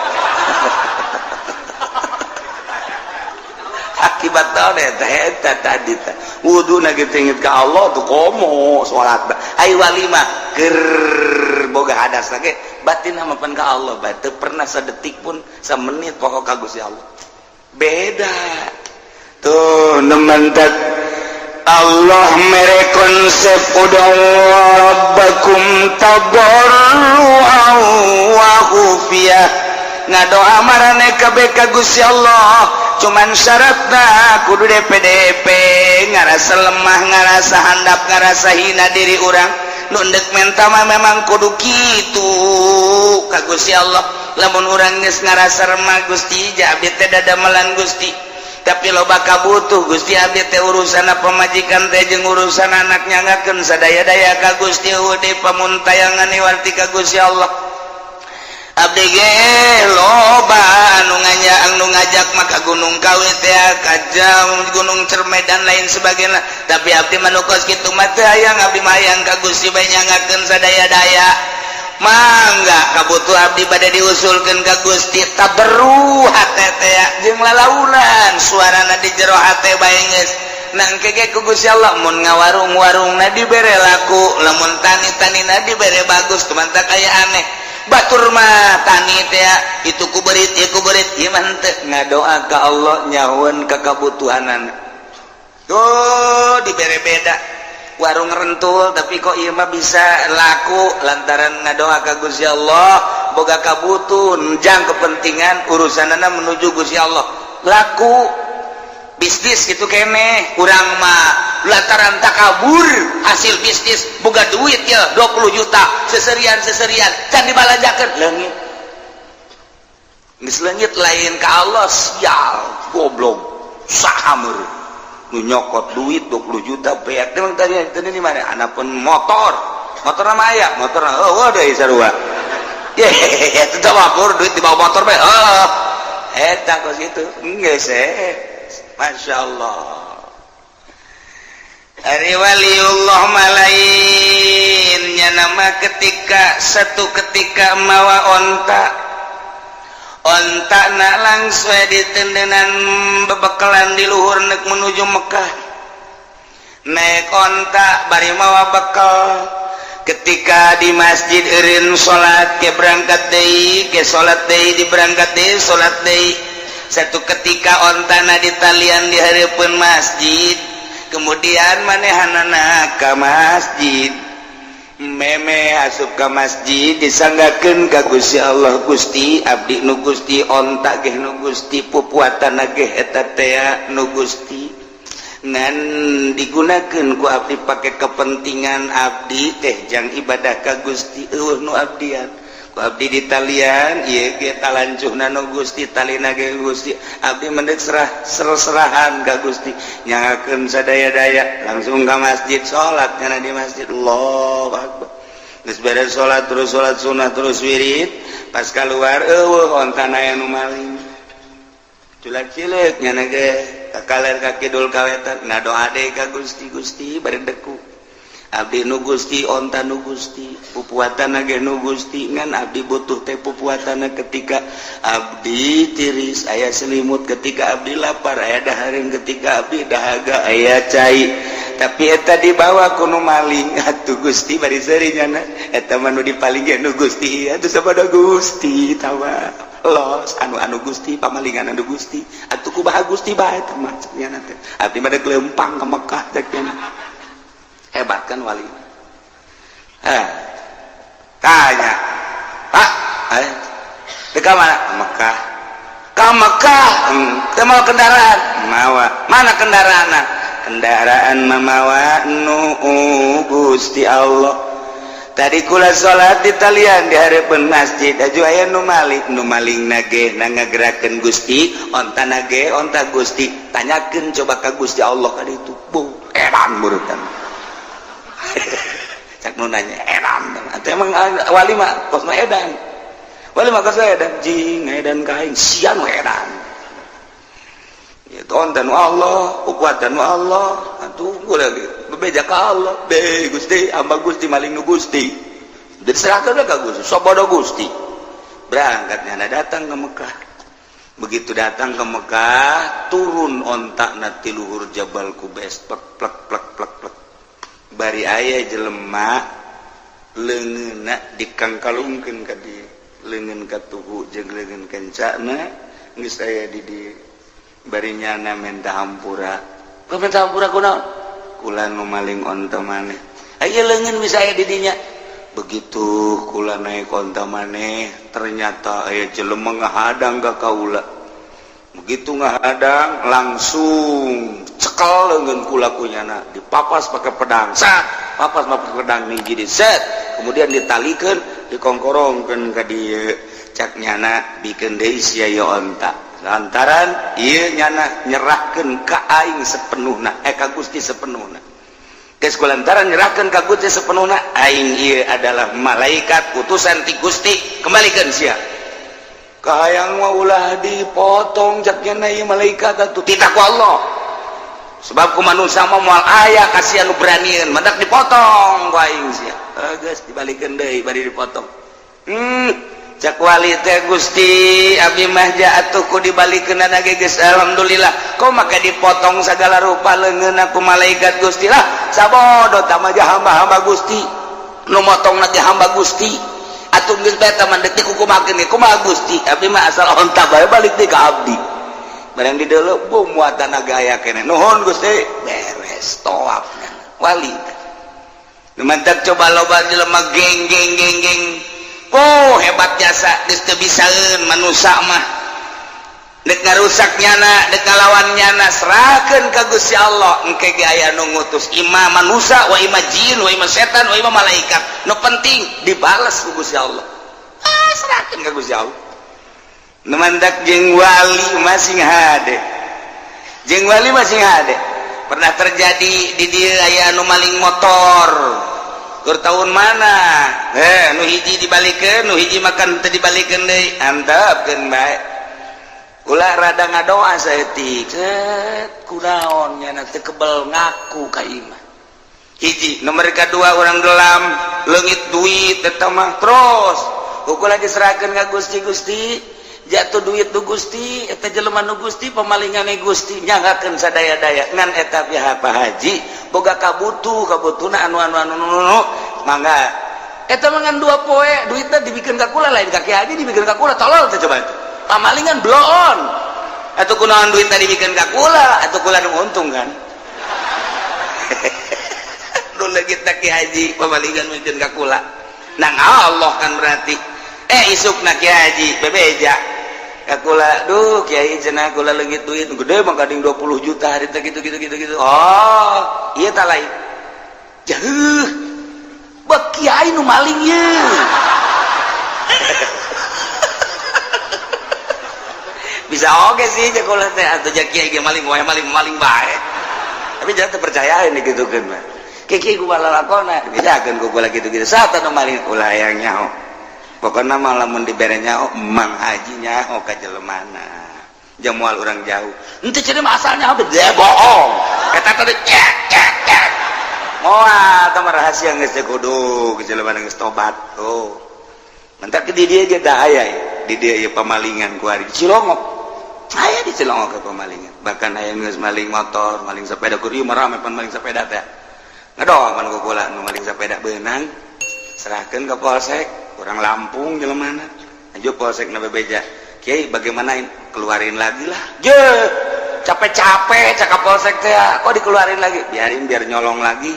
Akibat naon eta eta tadi teh wudu na ge inget ka Allah tuh komo salat. Ai wali mah keur boga hadas ge batin mah pan ka Allah bae, teu pernah sedetik pun semenit pokok ka Gusti Allah. Beda tuh nemantat Allah mere konsep ud'u rabbakum tadarruan wa khufiyah. Ngadoa marane kabeh ka Gusti Allah, cuman syaratna kudu DPDP ngarasa lemah, ngarasa handap, ngarasa hina diri urang. Nu ndek menta mah memang kudu kitu ka Gusti Allah. Lamun urang geus ngarasa remah, Gusti, ja abdi teh dadamelan Gusti, tapi loba kabutuh Gusti, abdi teh urusan pamajikan teh jeung urusan anak, nyangakeun sadaya-daya ka Gusti, deui pamuntayangan warti ka Gusti Allah. Abdi ge loba anu nganya anu ngajak maka Gunung Kawi teh ka jam Gunung Cerme dan lain sebagainya, tapi abdi mah nu kos kitu mah teu hayang. Abdi mah hayang ka Gusti bae, nyangakeun sadaya-daya. Mangga kabutuh abdi bade diusulkeun ka Gusti. Tabarru hate teh jeung lalaunan suarana di jero hate bae geus nangke ge ku Gusti Allah. Mun ngawarung-warungna dibere laku, lamun tani-tanina dibere bagus, kumantak aya aneh batur mah tani teh itu ku berit ieu ku berit, ieu mah henteu. Ngadoa ka Allah nyahueun ka kabutuhanana tuh dibere. Beda warung rentul, tapi kok ieu mah bisa laku lantaran ngadoa ka Gusti Allah, boga kabutuh jang kepentingan urusanana menuju Gusti Allah, laku bisnis gitu kene. Urang mah lantaran takabur, hasil bisnis boga duit ya 20 juta, seserian seserian can dibalanjakeun, leungit geus leungit lain ka Allah. Sial, goblok, saha meureun nu nyokot duit 20 juta beak? Emang tadi tadi di mana anak pun motor motor nama aya motor, oh deui sarua ye itu mabur duit di bawah motor bae. Oh, eta kos kitu geus eh. Masya Allah. Ari waliullah malainnya nama ketika satu ketika mawa onta, onta na langsung ditendenan bebekalan di luhur nek menuju Mekah, naik onta bari mawa bekal. Ketika di masjid eureun salat, ke berangkat deui, ke salat deui, di berangkat deui, salat deui. Satu ketika ontana ditalian di hareupeun masjid, kemudian manehanana ka masjid, meme asup ka masjid, disanggakeun ka Gusti Allah, Gusti, abdi nu Gusti, onta ge nu Gusti, pupuatan ge eta tea nu Gusti, ngan digunakeun ku abdi pake kepentingan abdi teh jang ibadah ka Gusti, eueuh nu abdian ku abdi ditalian ieu ge talancuhna nu Gusti, talina ge Gusti. Abdi mendek serah serahan ka Gusti, nyangakeun sadaya-daya. Langsung ka masjid, salat nyana di masjid, Allahu akbar. Geus beres salat, terus salat sunah, terus wirid. Pas keluar, eueuh ontana aya nu maling. Culak cileuk nyana ge ka kaler ka kidul ka wetan, ngadoa deui ka Gusti. Gusti, bari deku, abdi nu Gusti, onta nu Gusti, pupuatan ge nu Gusti, ngan abdi butuh teh pupuatan ketika abdi tiris aya selimut, ketika abdi lapar aya dahareun, ketika abdi dahaga aya cai. Tapi eta dibawa ku nu maling. Atuh Gusti, bari seuri nyana, eta mah nu dipaling ge nu Gusti. Atuh sabodo Gusti tawa los anu anu Gusti, pamalingan anu Gusti. Atuh kumaha Gusti bae teh mah, cek nyana teh. Abdi mah dek leumpang ka Mekah, cek nyana. Hebat kan wali? Eh, tanya, "Pak, eh, dek mana?" "Mekah." "Ka Mekah?" Teu mawa kendaraan?" "Mawa." "Mana kendaraan?" "Kendaraan mamawa nu Gusti Allah. Tadi kula salat di talian di harapan masjid, aju aya nu maling. Nu maling nage na ngagerakeun Gusti, onta nage onta Gusti. Tanyakeun coba ka Gusti Allah ka ditu." Bu, edan murutan. Cak nu nanya edan. Atuh emang wali mah kosna edan. Wali mah kosna edan, jing edan ka aing sia nu edan. Itu onta nu Allah, kuatan nu Allah. Atuh lagi bebeja ka Allah, "Be Gusti, hamba Gusti maling nu Gusti." Diserahkan ka Gusti, sabodo Gusti. Berangkatnya datang ke Mekah. Begitu datang ke Mekah, turun onta na ti luhur Jabal Kubes, plek plek plek plek plek. Bari aya jelema leungeunna dikangkalungkeun ka dieu, leungeun katuhu jeung leungeun kencana geus aya di dieu. Bari nyana minta hampura. Kau minta hampura kunaon? "Kula nu maling onta maneh. Aya leungeun bisa aya di dinya. Begitu kula naik onta maneh, ternyata aya jelema ngahadang ka kaula. Begitu ngahadang, langsung cekel leungeun kula ku nyana, dipapas pakai pedang. Sat, papas pakai pedang nih jadi set. Kemudian ditalikeun, dikongkorongkeun ka dieu. Cak nyana, bikeun deui sia ieu onta. Lantaran ieu nyana nyerahkeun ka aing sepenuhna, eh, ka Gusti sepenuhna. Geus kulantaran nyerahkeun ka Gusti sepenuhna, aing ieu adalah malaikat utusan ti Gusti, kembalikan sia." "Kahayang mah ulah dipotong," cak nyana, "ieu malaikat atuh titah ku Allah. Sebab ku manusia mah moal aya kasihan nu beranian, mantak dipotong ku aing sia." Eh, geus dibalikeun deui bari dipotong. Cak wali teh, "Gusti, abdi mah atuh ku dibalikeun ge geus alhamdulillah. Kok maka dipotong segala rupa leungeun ku malaikat Gusti lah?" "Sabodo tah mah hamba-hamba Gusti, nu motong ge hamba Gusti. Atuh geus bae mah deuk dikukumakeun ge kumaha Gusti? Abdi mah asal onta bae balik deui ka abdi." Barang di deuleu, bu muatan aya keneh. "Nuhun Gusti." Beres tawaf wali. Nu mantak coba loba jelema geng geng geng geng. Oh, hebat jasa geus teu bisaeun manusa mah. Dek ngarusak nyana, dek ngalawan nyana, serahkeun ka Gusti Allah. Engke ge aya nu ngutus, ima manusa wa ima jin wa ima setan wa ima malaikat. Nu penting dibales ku Gusti Allah. Ah, serahkeun ka Gusti Allah. Nu mantak jeung wali masing hade. Jeung wali masing hade. Pernah terjadi di dieu aya nu maling motor. Keur tahun mana? Eh, nu hiji dibalikeun, nu hiji makan teu dibalikeun deui. Antepkeun bae. Ulah rada ngadoa saeutik. Cet, kunaon nyana teu kebel ngaku ka imah. Hiji, nomor kedua orang gelam, leungit duit eta mah terus. Ukuran diserahkeun ka Gusti. "Gusti, jatuh duit nu Gusti, eta jelema nu Gusti, pemalingane Gusti, nyanggakeun sadaya-daya." Ngan eta pihak Pak Haji boga kabutuh, kabutuhna anu anu anu anu, mangga eta mah ngan 2 poe duitna dibikeun ka kula, lain ka Ki Haji, dibikeun ka kula. Tolol teh coba itu pamalingan bloon. Atuh kunaon duitna dibikeun ka kula? Atuh kula nu untung kan. Nu leungit Ki Haji, pamalingan mikeun ka kula nang Allah kan berarti. Eh, isukna Ki Haji bebeja ka kula, "Duh Kiai," cenah, "kula leungit duit gede mah kading 20 juta hari teh," gitu gitu gitu gitu. "Oh iya, tak lain jauh bek kiai nu maling ye." Bisa oke sih cek kula teh, atuh ja kiai ge maling wae, maling maling bae. Tapi jangan terpercaya ini gitu kan mah. Kiai kumaha lalakona bejakeun ku kula gitu gitu. Saat nu maling ulah hayang nyaho. Pokoknya malah mun dibere nyaho, Mang Haji nyaho ka jelemana. Jamual orang jauh. Henteu cenah mah asalnya dia bohong. Eta tadi cek cek cek. Moal tah mah rahasia geus teh kudu jelemana geus tobat. Oh. Mantak di dieu ge aya di dieu ieu pamalingan ku ari Cilongok. Aya di Cilongok ke pemalingan, bahkan aya geus maling motor, maling sepeda. Kur ieu mah rame pan maling sepeda teh. Ngedol pan ku kula nu maling sepeda beunang, serahkeun ke polsek. Kurang Lampung jelemana aju polsek na bebeja, "Kiai, bagaimana ini? Keluarin lagi lah." Je, capek-capek cakap polsek teh, kok dikeluarin lagi? Biarin, biar nyolong lagi.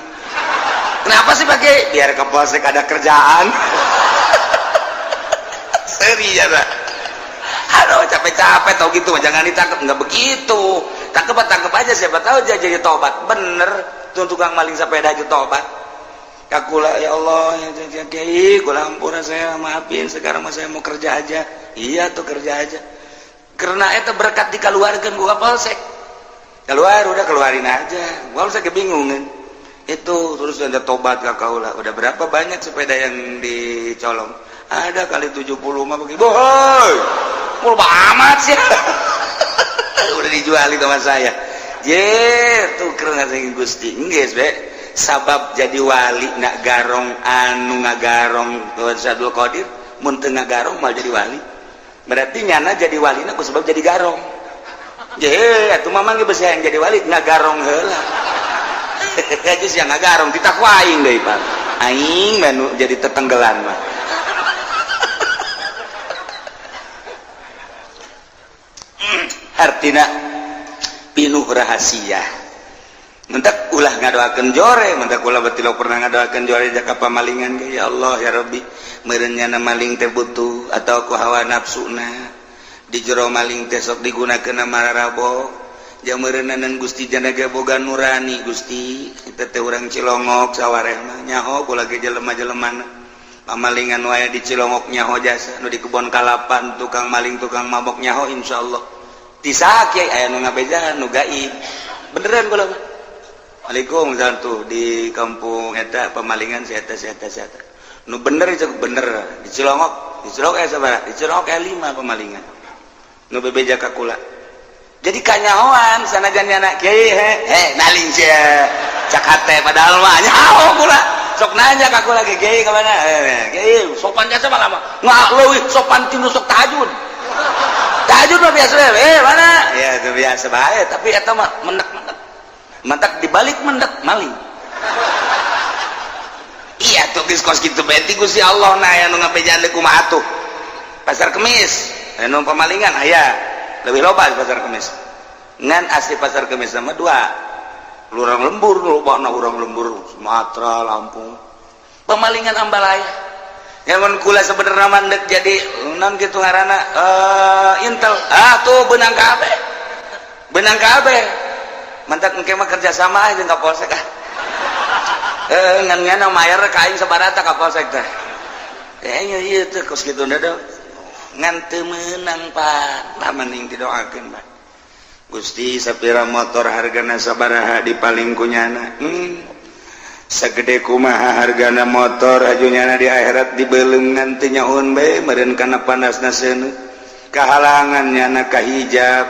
Kenapa sih pakai? Biar ke polsek ada kerjaan. Seri ya. Aduh, capek-capek tau gitu, jangan ditangkap. Nggak begitu, tangkep tangkep aja, siapa tahu dia jadi tobat. Bener tuh, tukang maling sepeda aja tobat. Kakula, "Ya Allah, ya, ya, kiai, kula ampun, saya maafin, sekarang mah saya mau kerja aja." Iya tuh, kerja aja. Karena itu berkat dikeluarkan gua polsek, keluar, udah keluarin aja. Gua saya kebingungan itu. Terus ada tobat ke kaula. Udah berapa banyak sepeda yang dicolong? Ada kali 70 mah begitu. Boy, mul amat sih, udah dijual sama saya. Je, tuker nggak Gusti geus be sabab jadi wali nak garong, anu ngagarong Abdul Qadir mun teu ngagarong mal jadi wali. Berarti nyana jadi wali ku sebab jadi garong. Je, atuh mamang ge besi yang jadi wali ngagarong heula. Aja sih ngagarong ditakwa aing deui, Pak. Aing menu jadi tetenggelan mah. Artina pinuh rahasia. Mentak ulah ngadoakeun jore, mentak ulah betul pernah ngadoakeun jore jaka pamalingan ge. Ya Allah, ya Rabbi, meureun nyana maling teh butuh atau ku hawa nafsuna. Di jero maling teh sok digunakeun mararabo jang meureunanan. Gusti, jana ge boga nurani. Gusti, eta teh urang Cilongok sawareh mah nyaho kula ge jelema-jelemana. Pamalingan wae di Cilongok nyaho jasa, nu di kebon kalapan tukang maling, tukang mabok nyaho insyaallah. Ti saha, Kiai? Aya nu ngabejaan nu gaib beneran kula mah. Waalaikumsalam. Tuh di kampung eta pemalingan si eta, si eta, si eta. Nu bener itu bener di Cilongok, di Cilongok sabaraha? Di Cilongok aya lima pemalingan nu bebeja ka kula. Jadi kanyahoan sanajan nyana, "Kiai, he he maling sia," cak hate, padahal mah nyaho kula. Sok nanya ka kula ge, "Kiai ka mana?" "Eh, kiai sopan jasa malah mah nggak leuwih sopan tinu sok tahajud." Tahajud mah biasa, "Eh, mana ya?" Itu biasa bae, tapi eta mah mendak-mendak, mendak dibalik mendak maling. Iya tuh, geus kos kitu bae ti Gusti Allah. Nah, aya nu ngabejaan deui kumaha atuh? Pasar Kemis anu pemalingan aya lebih loba di Pasar Kemis. Ngan asli Pasar Kemis sama dua urang lembur, loba na urang lembur, Sumatera, Lampung, pemalingan ambalaya. Yang mun kula sebenarnya mandek jadi non gitu ngaranna intel. Ah tuh, benang kabeh, benang kabeh. Mantak engke mah kerja sama aja ka polsek ah. Eh, ngan ngan mayar ka aing sabarata ka polsek teh. Eh, iya teh kos kitu da ngan teu meunang, Pak. Lah, mending didoakeun, Pak. Gusti, sapira motor hargana sabaraha dipaling ku nyana? Segede kumaha hargana motor aju nyana di akhirat dibelum ngan teu nyaun bae meureun kana panasna seuneu. Kahalangan nyana, kahijab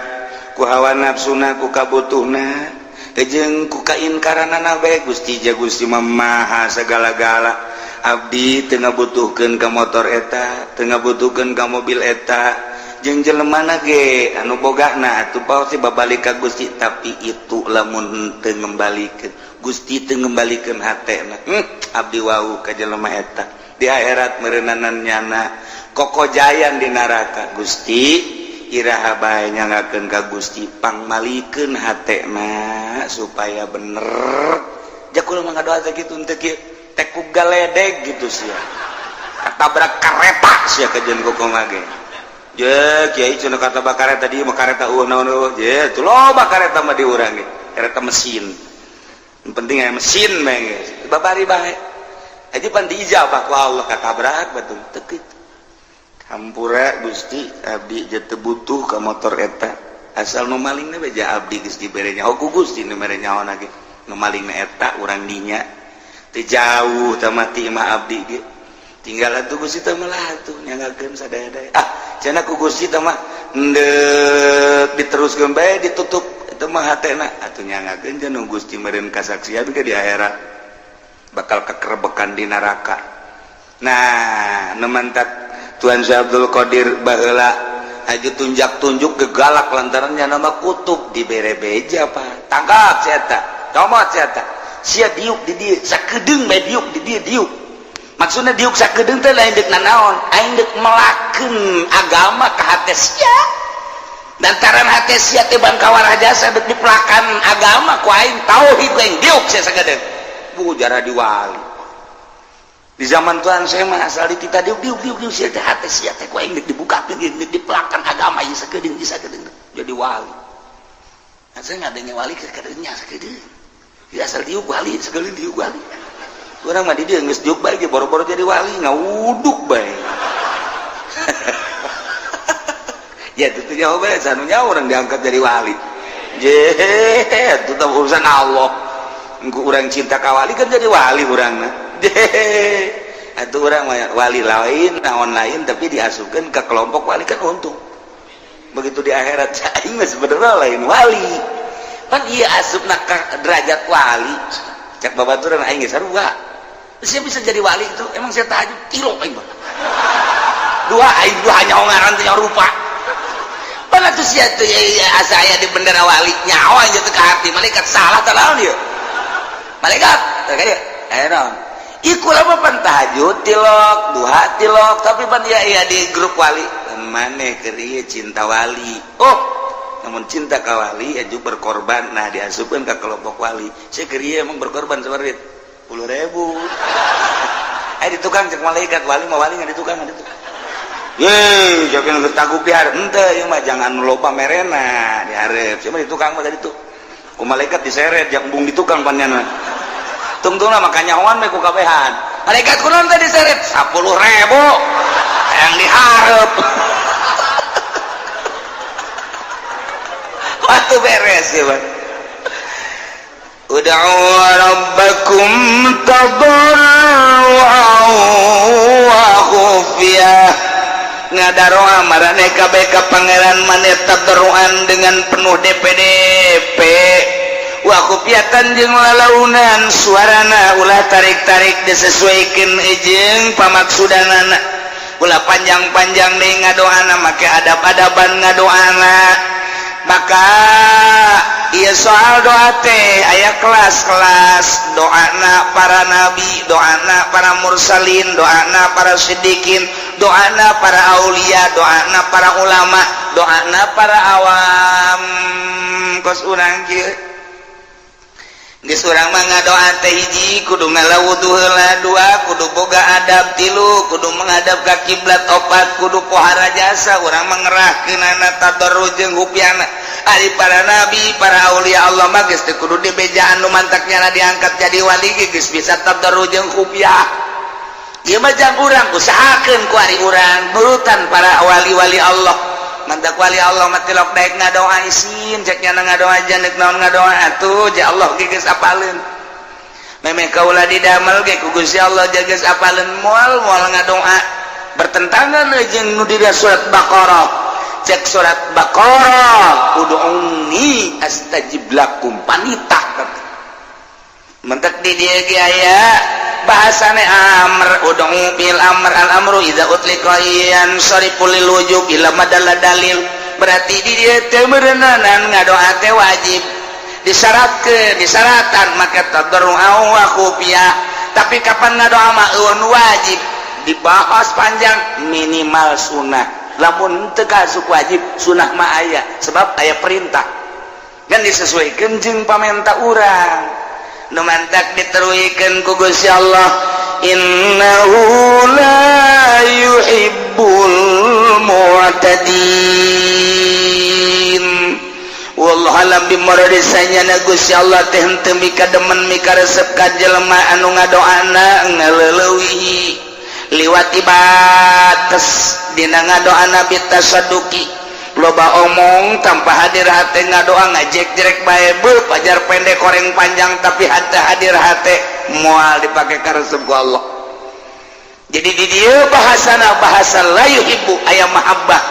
ku hawa nafsuna, ku kabutuhna jeung ku kainkaranana bae. Gusti, ja Gusti mah maha segala-gala. Abdi teu ngabutuhkeun ka motor eta, teu ngabutuhkeun ka mobil eta jeung jelemana ge anu bogana atuh pasti babalik ka Gusti. Tapi itu lamun teu ngembalikeun Gusti, teu ngembalikeun hatena, abdi wau ka jelema eta di akhirat meureunana nyana kokojayan di neraka. Gusti, iraha bae nyangakeun ka Gusti pangmalikeun hatena supaya bener. Ja kula mah ngadoa teh kitu, teu kieu teh ku galedeg gitu sia, katabrak kareta sia kajeun kumaha ge. Je, kiai, cenah kata kareta di mah kareta eueuh naon eueuh. Je, tuh loba kareta mah di urang ge, kareta mesin. Yang penting aya mesin bae geus. Babari bae. Aja pan diijabah ku Allah, katabrak betul teu kitu. Hampura Gusti, abdi je teu butuh ka motor eta. Asal nu malingna beja abdi geus dibere nyaho ku Gusti. Nu mere nyaho ge nu malingna eta urang dinya teu jauh teu mati mah abdi ge. Tinggal atuh Gusti teh mah atuh nyangakeun sadaya-daya. Ah, cenah ku Gusti teh mah endek diteruskeun bae, ditutup itu mah hatena atuh. Nyangakeun jeung Gusti meureun kasaksian ke di akhirat bakal kekerebekan di neraka. Nah, nu mantak Tuan Syekh Abdul Qadir baheula Haju tunjak-tunjuk gegalak lantarannya nama kutub dibere beja, Pak. Tangkap si eta, comot si eta. Sia diuk di dieu, sakedeung bae diuk di dieu diuk. Maksudnya diuk sakedeung teh lain deuk nanaon, aing deuk melakeun agama ka hate sia. Lantaran hate sia teh bangkawara jasa deuk dipelakan agama ku aing tauhid aing diuk sia sakedeung. Bu jarah di wali. Di zaman Tuhan saya mah asal di kita diuk diuk diuk diuk sia teh hate sia teh ku aing deuk dibukakeun deuk dipelakan agama ieu sakedeung ieu sakedeung jadi wali. Nah, saya ngadenge wali ke kadeungnya sakedeung. Ya asal diuk wali sakedeung diuk wali. Urang mah di dieu geus diuk bae ge boro-boro jadi wali ngawuduk bae. Ya itu jawabannya sanunya orang diangkat jadi wali. Je, itu urusan Allah. Engko urang cinta ka wali kan jadi wali urang mah. Atau orang wali lain naon lain tapi diasupkan ke kelompok wali kan untung. Begitu di akhirat aing mah sebenarnya lain wali. Pan ieu asupna ka derajat wali. Cak babaturan aing geus sarua. Saya bisa jadi wali itu emang saya tahajud kilo aing mah. Dua aing dua nyaho ngaran teh rupa. Pan atuh sia teh asa aya di bendera wali nyaho aing teh ka hati malaikat salah teh naon ieu. Malaikat teh ka dieu. Aya naon? Iku lama pan tahajud tilok, duha tilok, tapi pan ya iya di grup wali. Maneh keur ieu cinta wali. Oh, namun cinta ka wali aju berkorban. Nah, diasupkeun ka kelompok wali. Saya keur ieu emang berkorban seperti 10.000. Eh di tukang cek malaikat wali mah wali nggak di tukang nggak di tukang. Ye, jangan taguk di hareup henteu ieu mah jangan loba merena di hareup. Sia mah di tukang mah tadi tuh. Ku malaikat diseret jak embung di tukang panjana. Tungtungna maka nyahoan we ku kabehan. Malaikat kunaon teh diseret 10.000 yang dihareup. Waktu beres ya, Bang. Ud'u rabbakum tadarruan wa khufiyah. Ngadaroa marane kabeh ka pangeran maneh tadarruan dengan penuh DPDP. Wa khufiyatan jeung lalaunan suarana ulah tarik-tarik disesuaikan jeung pamaksudanana. Ulah panjang-panjang deui ngadoana make adab-adaban ngadoana. Maka ieu soal doa teh aya kelas-kelas doana para nabi, doana para mursalin, doana para siddiqin, doana para aulia, doana para ulama, doana para awam. Kos urang kieu geus urang mah ngadoa teh hiji kudu ngala wudu heula, dua kudu boga adab, tilu kudu menghadap ka kiblat, opat kudu pohara jasa urang mah ngerahkeunana tadarru jeung hupiana. Ari para nabi, para aulia Allah mah geus teu kudu dibejaan nu mantaknya diangkat jadi wali ge geus bisa tadarru jeung hupiah. Ieu mah jang urang usahakeun ku ari urang nurutan para wali-wali Allah. Mantak wali Allah mah tilok daek ngadoa isin cek nyana ngadoa janek naon ngadoa atuh ja Allah ge geus apaleun. Memeh kaula didamel ge ku Gusti Allah ja geus apaleun moal moal ngadoa bertentangan jeung nu dina surat Baqarah. Cek surat Baqarah ud'uni astajib lakum panita. Mentek di dieu ge aya bahasane amr ud'u bil amr al amru idza utliqa yansarifu lil wujub ila madalla dalil. Berarti di dieu teh meureunanan ngadoa teh wajib disyaratkeun disaratan maka tadarru wa khufiyah. Tapi kapan ngadoa mah eueun wajib dibahas panjang minimal sunah. Lamun teu kasuk wajib sunah mah aya sebab aya perintah kan disesuaikan jeung pamenta urang. Nu mantak diteruikeun ku Gusti Allah innahu la yuhibbul mu'tadin. Wallahu alam bimuradi sanyana Gusti Allah teh henteu mika demen mika resep ka jelema anu ngadoana ngaleuleui liwat batas dina ngadoana bitasaduki loba omong tanpa hadir hate ngadoa ngajek-jerek bae beuh pajar pendek koreng panjang tapi hate hadir hate moal dipake karesep ku Allah. Jadi di dieu bahasana bahasa la yuhibbu aya mahabbah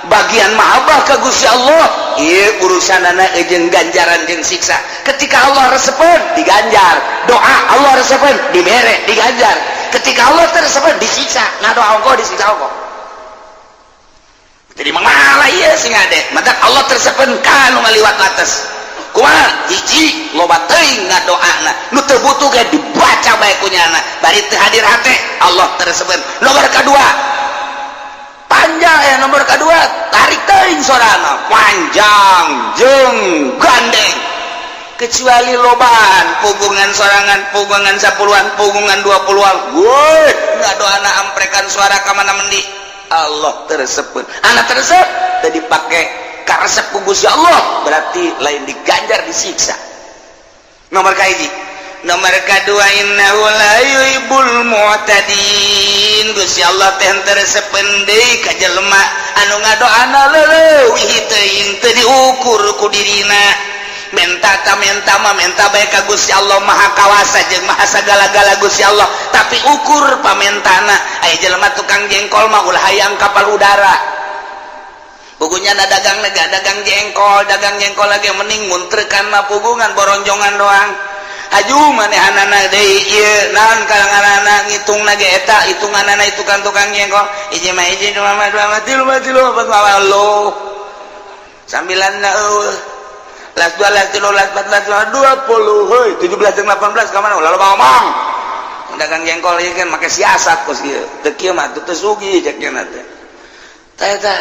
bagian mahabbah ka Gusti Allah ieu urusanana jeung ganjaran jeung siksa. Ketika Allah resepeun diganjar, doa Allah resepeun dibere diganjar. Ketika Allah teu resepeun disiksa, ngadoa ongkoh disiksa ongkoh. Jadi malah ieu sing ade matak Allah teu resepeun ka nu ngaliwat batas. Kumaha? Hiji, loba teuing ngadoana nu teu butuh ge dibaca bae ku nyana bari teu hadir hate, Allah teu resepeun. Nomor kadua panjang ya, nomor kedua tarik teuing sorana panjang jeung gandeng, kecuali lobaan pugungan sorangan, pugungan 10-an, pugungan 20-an, woi ngadoana amprekan suara ka mana mendi, Allah teu resepeun. Anak teu resep teu dipake karesep ku Gusti Allah, berarti lain diganjar, disiksa. Nomor kahiji. Nomor kedua, innahu la yuhibbul mu'tadin. Gusti Allah teh teu resepeun deui ka jelema anu ngadoana leuwih teuing, teu diukur ku dirina. Menta ta menta mah menta bae ka Gusti Allah, Maha Kawasa jeung Maha sagala-gala Gusti Allah, tapi ukur pamentana. Aya jelema tukang jengkol mah ulah hayang kapal udara. Pugunya na dagang lega dagang jengkol, dagang jengkol lagi mending muntrekan mah pugungan boronjongan doang. Haju manehanana deui ieu naon kalanganana ngitung ge eta hitunganana itu kan tukang jengkol hiji mah hiji, dua mah dua mah, tilu mah tilu, empat mah lo sambilan na eueuh, las dua, las tilu, las empat, las lima, 20, hei, 17 jeung 18 ka mana? Lalu ngomong dagang jengkol ieu kan make siasat kos kieu teu kieu mah teu sugih cek nya teh. Tah eta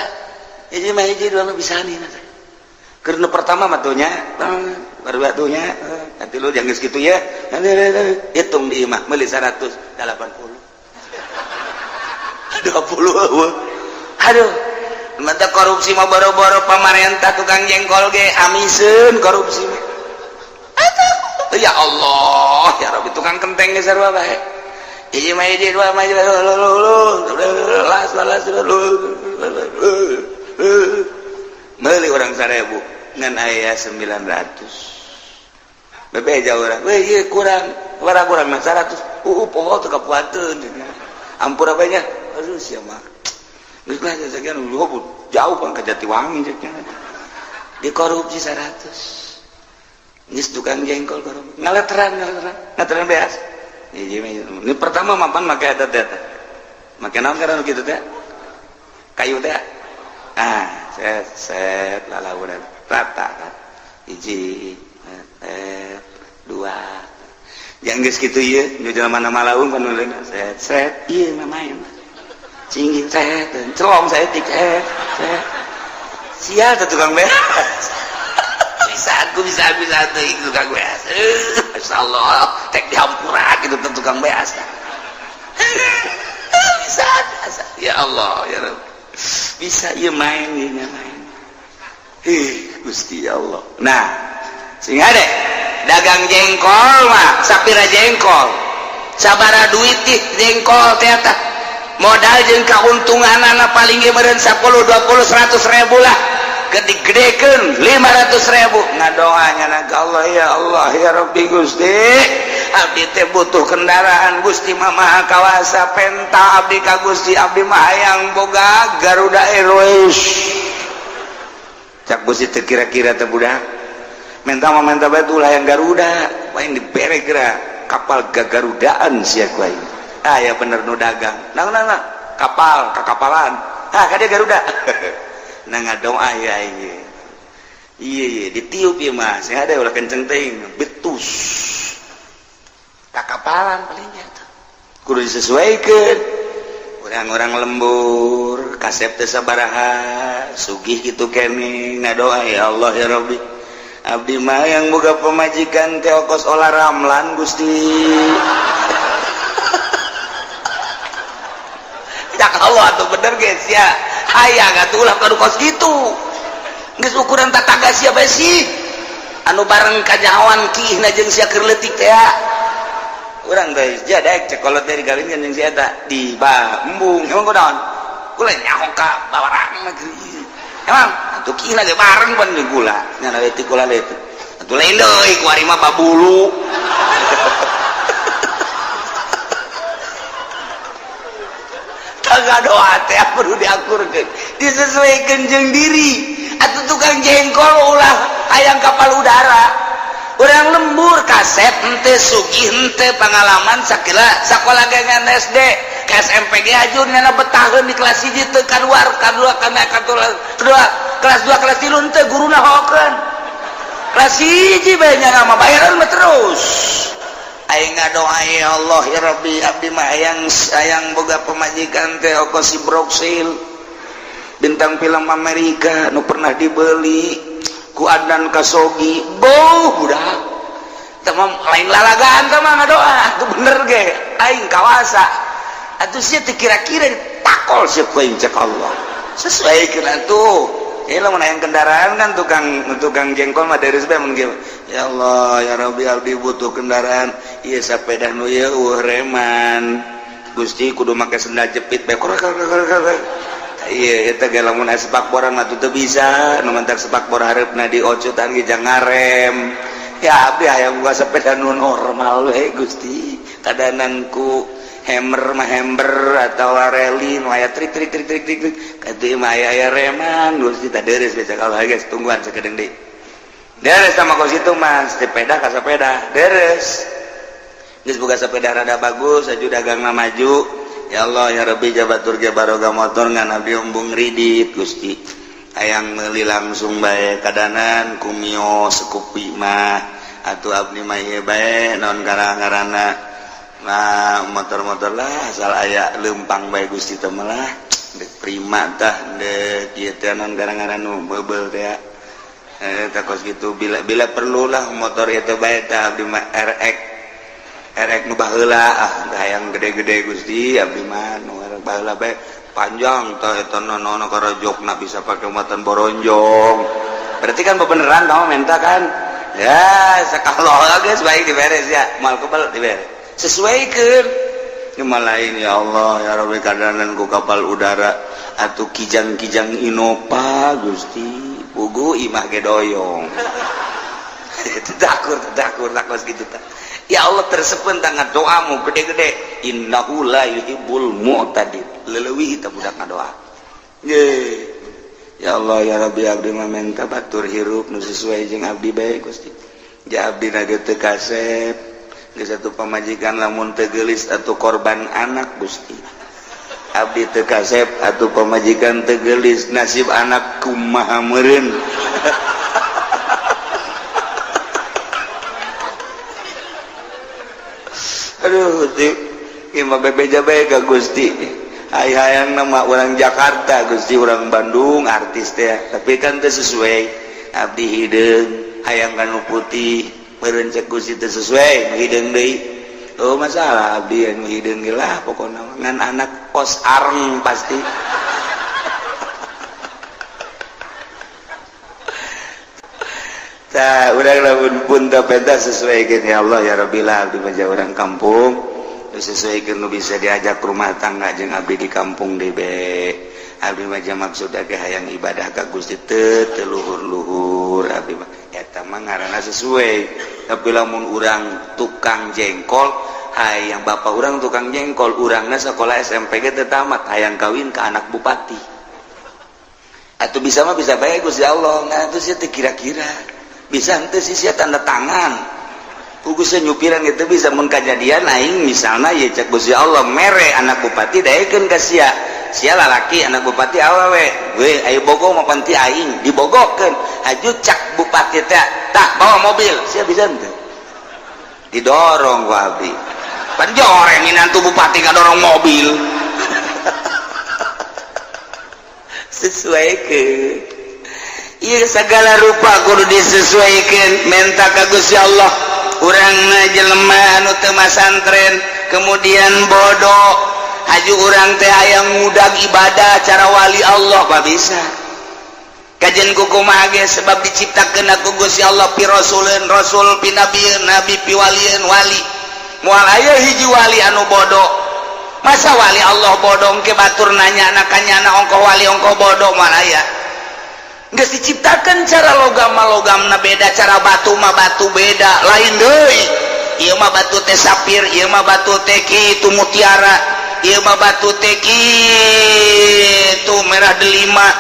hiji mah hiji, dua mah bisa nih teh. Keur nu pertama mah tuh nya, baru atuh nya, nanti lu jangan geus kitu ya, hitung di imah meuli 100 80 20. Aduh, mata korupsi mah boro-boro pamarentah, tukang jengkol ge amiseun korupsi mah. Aduh, ya Allah ya Rabbi, tukang kenteng ge sarua bae. Hiji mah hiji, dua mah las las meuli urang 1000 ngan aya 900, bebeja urang, weh, ieu kurang warah, kurang mah 100. Poho teu kapuateun, ampura bae nya. Aduh, sia mah geus lah sekian jauh bang ke Jatiwangi ceknya dikorupsi 100. Geus tukang jengkol korupsi, ngaleteran ngaleteran ngaleteran beas. Ini pertama mapan make eta teh, make naon karena kitu teh, kayu teh. Ah, set set lalaunan rata kan, hiji, dua, yang geus kitu ieu nu jelema malaung kan set set ieu mah main cinggin set celong saya tik set set. Sial tuh tukang beas, bisa aku bisa bisa tuh tukang beas. Masya Allah, tek dihampura gitu tuh tukang beas bisa, bisa. Ya Allah ya Rabb, bisa iya main iya main. Ih Gusti ya Allah. Nah, sehingga deh dagang jengkol mah sapira jengkol sabara duit ih jengkol teh, modal jeung keuntungan anak paling ge meureun 10 20 100 ribu lah, gede-gedekeun 500 ribu. Ngadoanya na Allah, ya Allah ya Rabbi, Gusti, abdi teh butuh kendaraan. Gusti mah Maha Kawasa, penta abdi ka Gusti, abdi mah hayang boga Garuda Airways. Cak Gusti teh, kira-kira teh budak menta mah menta bae ulah hayang Garuda, paling dibere geura kapal gagarudaan sia ku aing. Ah ya bener, nu dagang nang nang nang kapal kakapalan, ah kade Garuda. Nah, ngadoa ya iya iya iya ditiup ya mah saya ada ulah kenceng teuing betus kakapalan palingnya tuh kudu disesuaikan. Orang-orang lembur kasep teh sabaraha sugih gitu kene ngadoa, ya Allah ya Rabbi, abdi mah yang boga pemajikan teh kos Olla Ramlan, Gusti. Ya Allah atuh bener guys ya, hayang atuh ulah kadu kos gitu, geus ukuran tatangga sia bae sih anu bareng kanyahoan kihna jeung sia keur leutik teh. Urang teh ja daek cek kolot dari kawin kan jeung si eta di ba embung. Emang kunaon kula nyaho ka bawarang negeri, emang atuh kihna ge bareng pan jeung kula nya leutik, kula leutik atuh lain deui, kuari mah babulu. Kagak doa teh perlu diakurkeun, disesuaikan jeung diri. Atau tukang jengkol ulah hayang kapal udara, orang lembur kasep ente sugih ente pengalaman sakila sakola gengan SD. SMP ge ajun nyana betaheun di kelas 1 teu kaluar, kadua kana kedua kelas 2 kelas 3 teu guruna hokeun. Kelas 1 bae nyana mah bayaran mah terus. Aing ngadoa ya Allah ya Rabbi, abdi mah hayang hayang boga pamajikan teh oko si Broksil, bintang film Amerika nu pernah dibeli ku Adnan Kasogi. Boh, budak teman lain lalagaan teh mah ngadoa itu bener ge aing kawasa atuh sia teu kira-kira ditakol sia ku aing cek Allah sesuaikeun atuh. Ini lamun hayang kendaraan kan tukang tukang jengkol mah dari bae mun ya Allah ya Rabbi, abdi butuh kendaraan ieu sepeda nu ieu eueuh reman Gusti, kudu make sendal jepit bae. Iya, eta ge lamun aya sepakboran mah teu bisa nu mantak sepakbor hareupna diocutan ge jang ngarem. Ya abdi hayang boga sepeda nu normal we Gusti, kadanan ku hammer mah hammer atau rally nu aya trik trik trik trik trik trik katuh mah aya aya reman Gusti. Tah, deres baca kalau guys, tungguan sakedeung deui deres sama kos itu mah sepeda ka sepeda deres geus boga sepeda rada bagus aju dagangna maju. Ya Allah ya Rabbi, jabatur ge baroga motor ngan abdi embung ridit Gusti, hayang meuli langsung bae kadanan ku Mio Scoopy mah atuh abdi mah ieu bae naon ngaranna. Nah, motor-motor lah asal aya lempang bae Gusti teh lah dek prima tah dek ieu teh naon ngaran nu meubel teh eh tah kos gitu. Bila bila perlu lah motor itu bae tah abdi mah RX RX nu baheula ah hayang gede-gede Gusti, abdi mah nu baheula bae panjang tah eta nono karajokna bisa pake muatan boronjong. Berarti kan beneran kamu minta kan ya kalau geus baik diberes ya moal kebel diberes sesuaikan. Lain ya Allah ya Rabbi, kadanan ku kapal udara atau kijang-kijang Innova Gusti, pugu imah ge doyong takur takur takut gitu ta. Ya Allah tersepen tangan doamu gede-gede innahu la yuhibbul mu'tadin leleuwih teh budak ngadoa. Ye ya Allah ya Rabbi, abdi mah menta batur hirup nu sesuai jeung abdi bae Gusti. Ja abdi na teu kasep geus satu pamajikan lamun teu geulis atau korban anak Gusti. Abdi teu kasep atau pamajikan teu geulis, nasib anak kumaha meureun. Aduh Gusti, ieu mah bebeja bae ka Gusti. Hay hayang nama orang Jakarta Gusti, orang Bandung artis teh tapi kan teu sesuai abdi hideung hayang kanu putih meureun cek Gusti teu sesuai hideung deui. Oh masalah abdi anu hideung ge lah pokona ngan anak kos areng pasti. Tah urang lamun pun teu penta sesuaikeun ya Allah ya Rabbi lah abdi mah urang kampung sesuaikeun nu bisa diajak rumah tangga jeung abdi di kampung debe. Abdi mah maksud ge hayang ibadah ka Gusti teu teu luhur-luhur abdi mah eta mah ngaranna sesuai. Tapi lamun urang tukang jengkol hayang bapak urang tukang jengkol urangna sekolah SMP ge teu tamat hayang kawin ka anak bupati atuh bisa mah bisa bae Gusti Allah. Nah atuh sia teu kira-kira bisa henteu sih sia tanda tangan Gusti nyupiran itu bisa mun kajadian aing misalna ye cek Gusti Allah mere anak bupati daekeun ka sia sia lalaki anak bupati awewe we ayo bogo mah panti aing dibogokeun haju cak bupati teh tak bawa mobil sia bisa henteu didorong ku abdi pan joreng minantu bupati ngadorong mobil. Sesuaikeun ieu segala rupa kudu disesuaikan menta ka Gusti Allah. Urang jelema anu teu masantren kemudian bodoh haju urang teh hayang ngudag ibadah cara wali Allah mah bisa kajian kumaha ge sebab diciptakeun ku Gusti Allah pi rasuleun rasul pi nabieun nabi pi walieun wali moal aya hiji wali anu bodoh. Masa wali Allah bodoh ke batur nanya anak kanyana ongkoh wali ongkoh bodoh moal aya. Geus diciptakan cara logam mah logamna beda, cara batu mah batu beda, lain deui. Ieu mah batu teh sapir, ieu mah batu teh kitu mutiara, ieu mah batu teh kitu merah delima.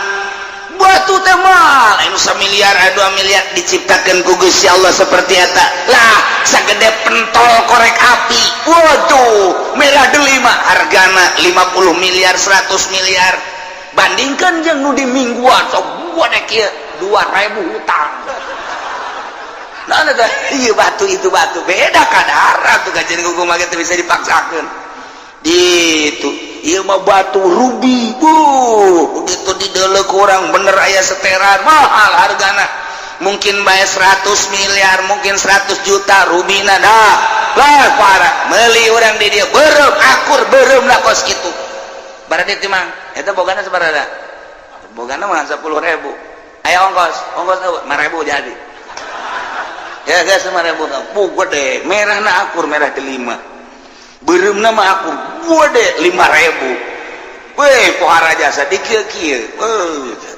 Batu teh mah lain miliar, 2 miliar diciptakan ku Gusti Allah seperti eta lah, sagede pentol korek api. Waduh, merah delima, hargana 50 miliar, 100 miliar. Bandingkan jeung nu di mingguan sok gua dek kieu 2000 hutang. Nah, nah, iya, batu itu batu beda kadar tuh. Kajian hukum mah bisa dipaksakan di itu. Ieu mah batu ruby bu, begitu didelek kurang bener aya seteran, mahal hargana, mungkin bayar 100 miliar, mungkin 100 juta rubina. Dah lah, para beli orang di dia beureum, akur beureum lah kos kitu. Berarti timang eta bogana sabaraha? Bogana mah 10.000. Aya ongkos, ongkos 5.000 jadi ya guys, 5.000. Bu, gede merah na, akur merah delima, beureumna mah akur gede, 5.000. Weh, pohara jasa di kieu kieu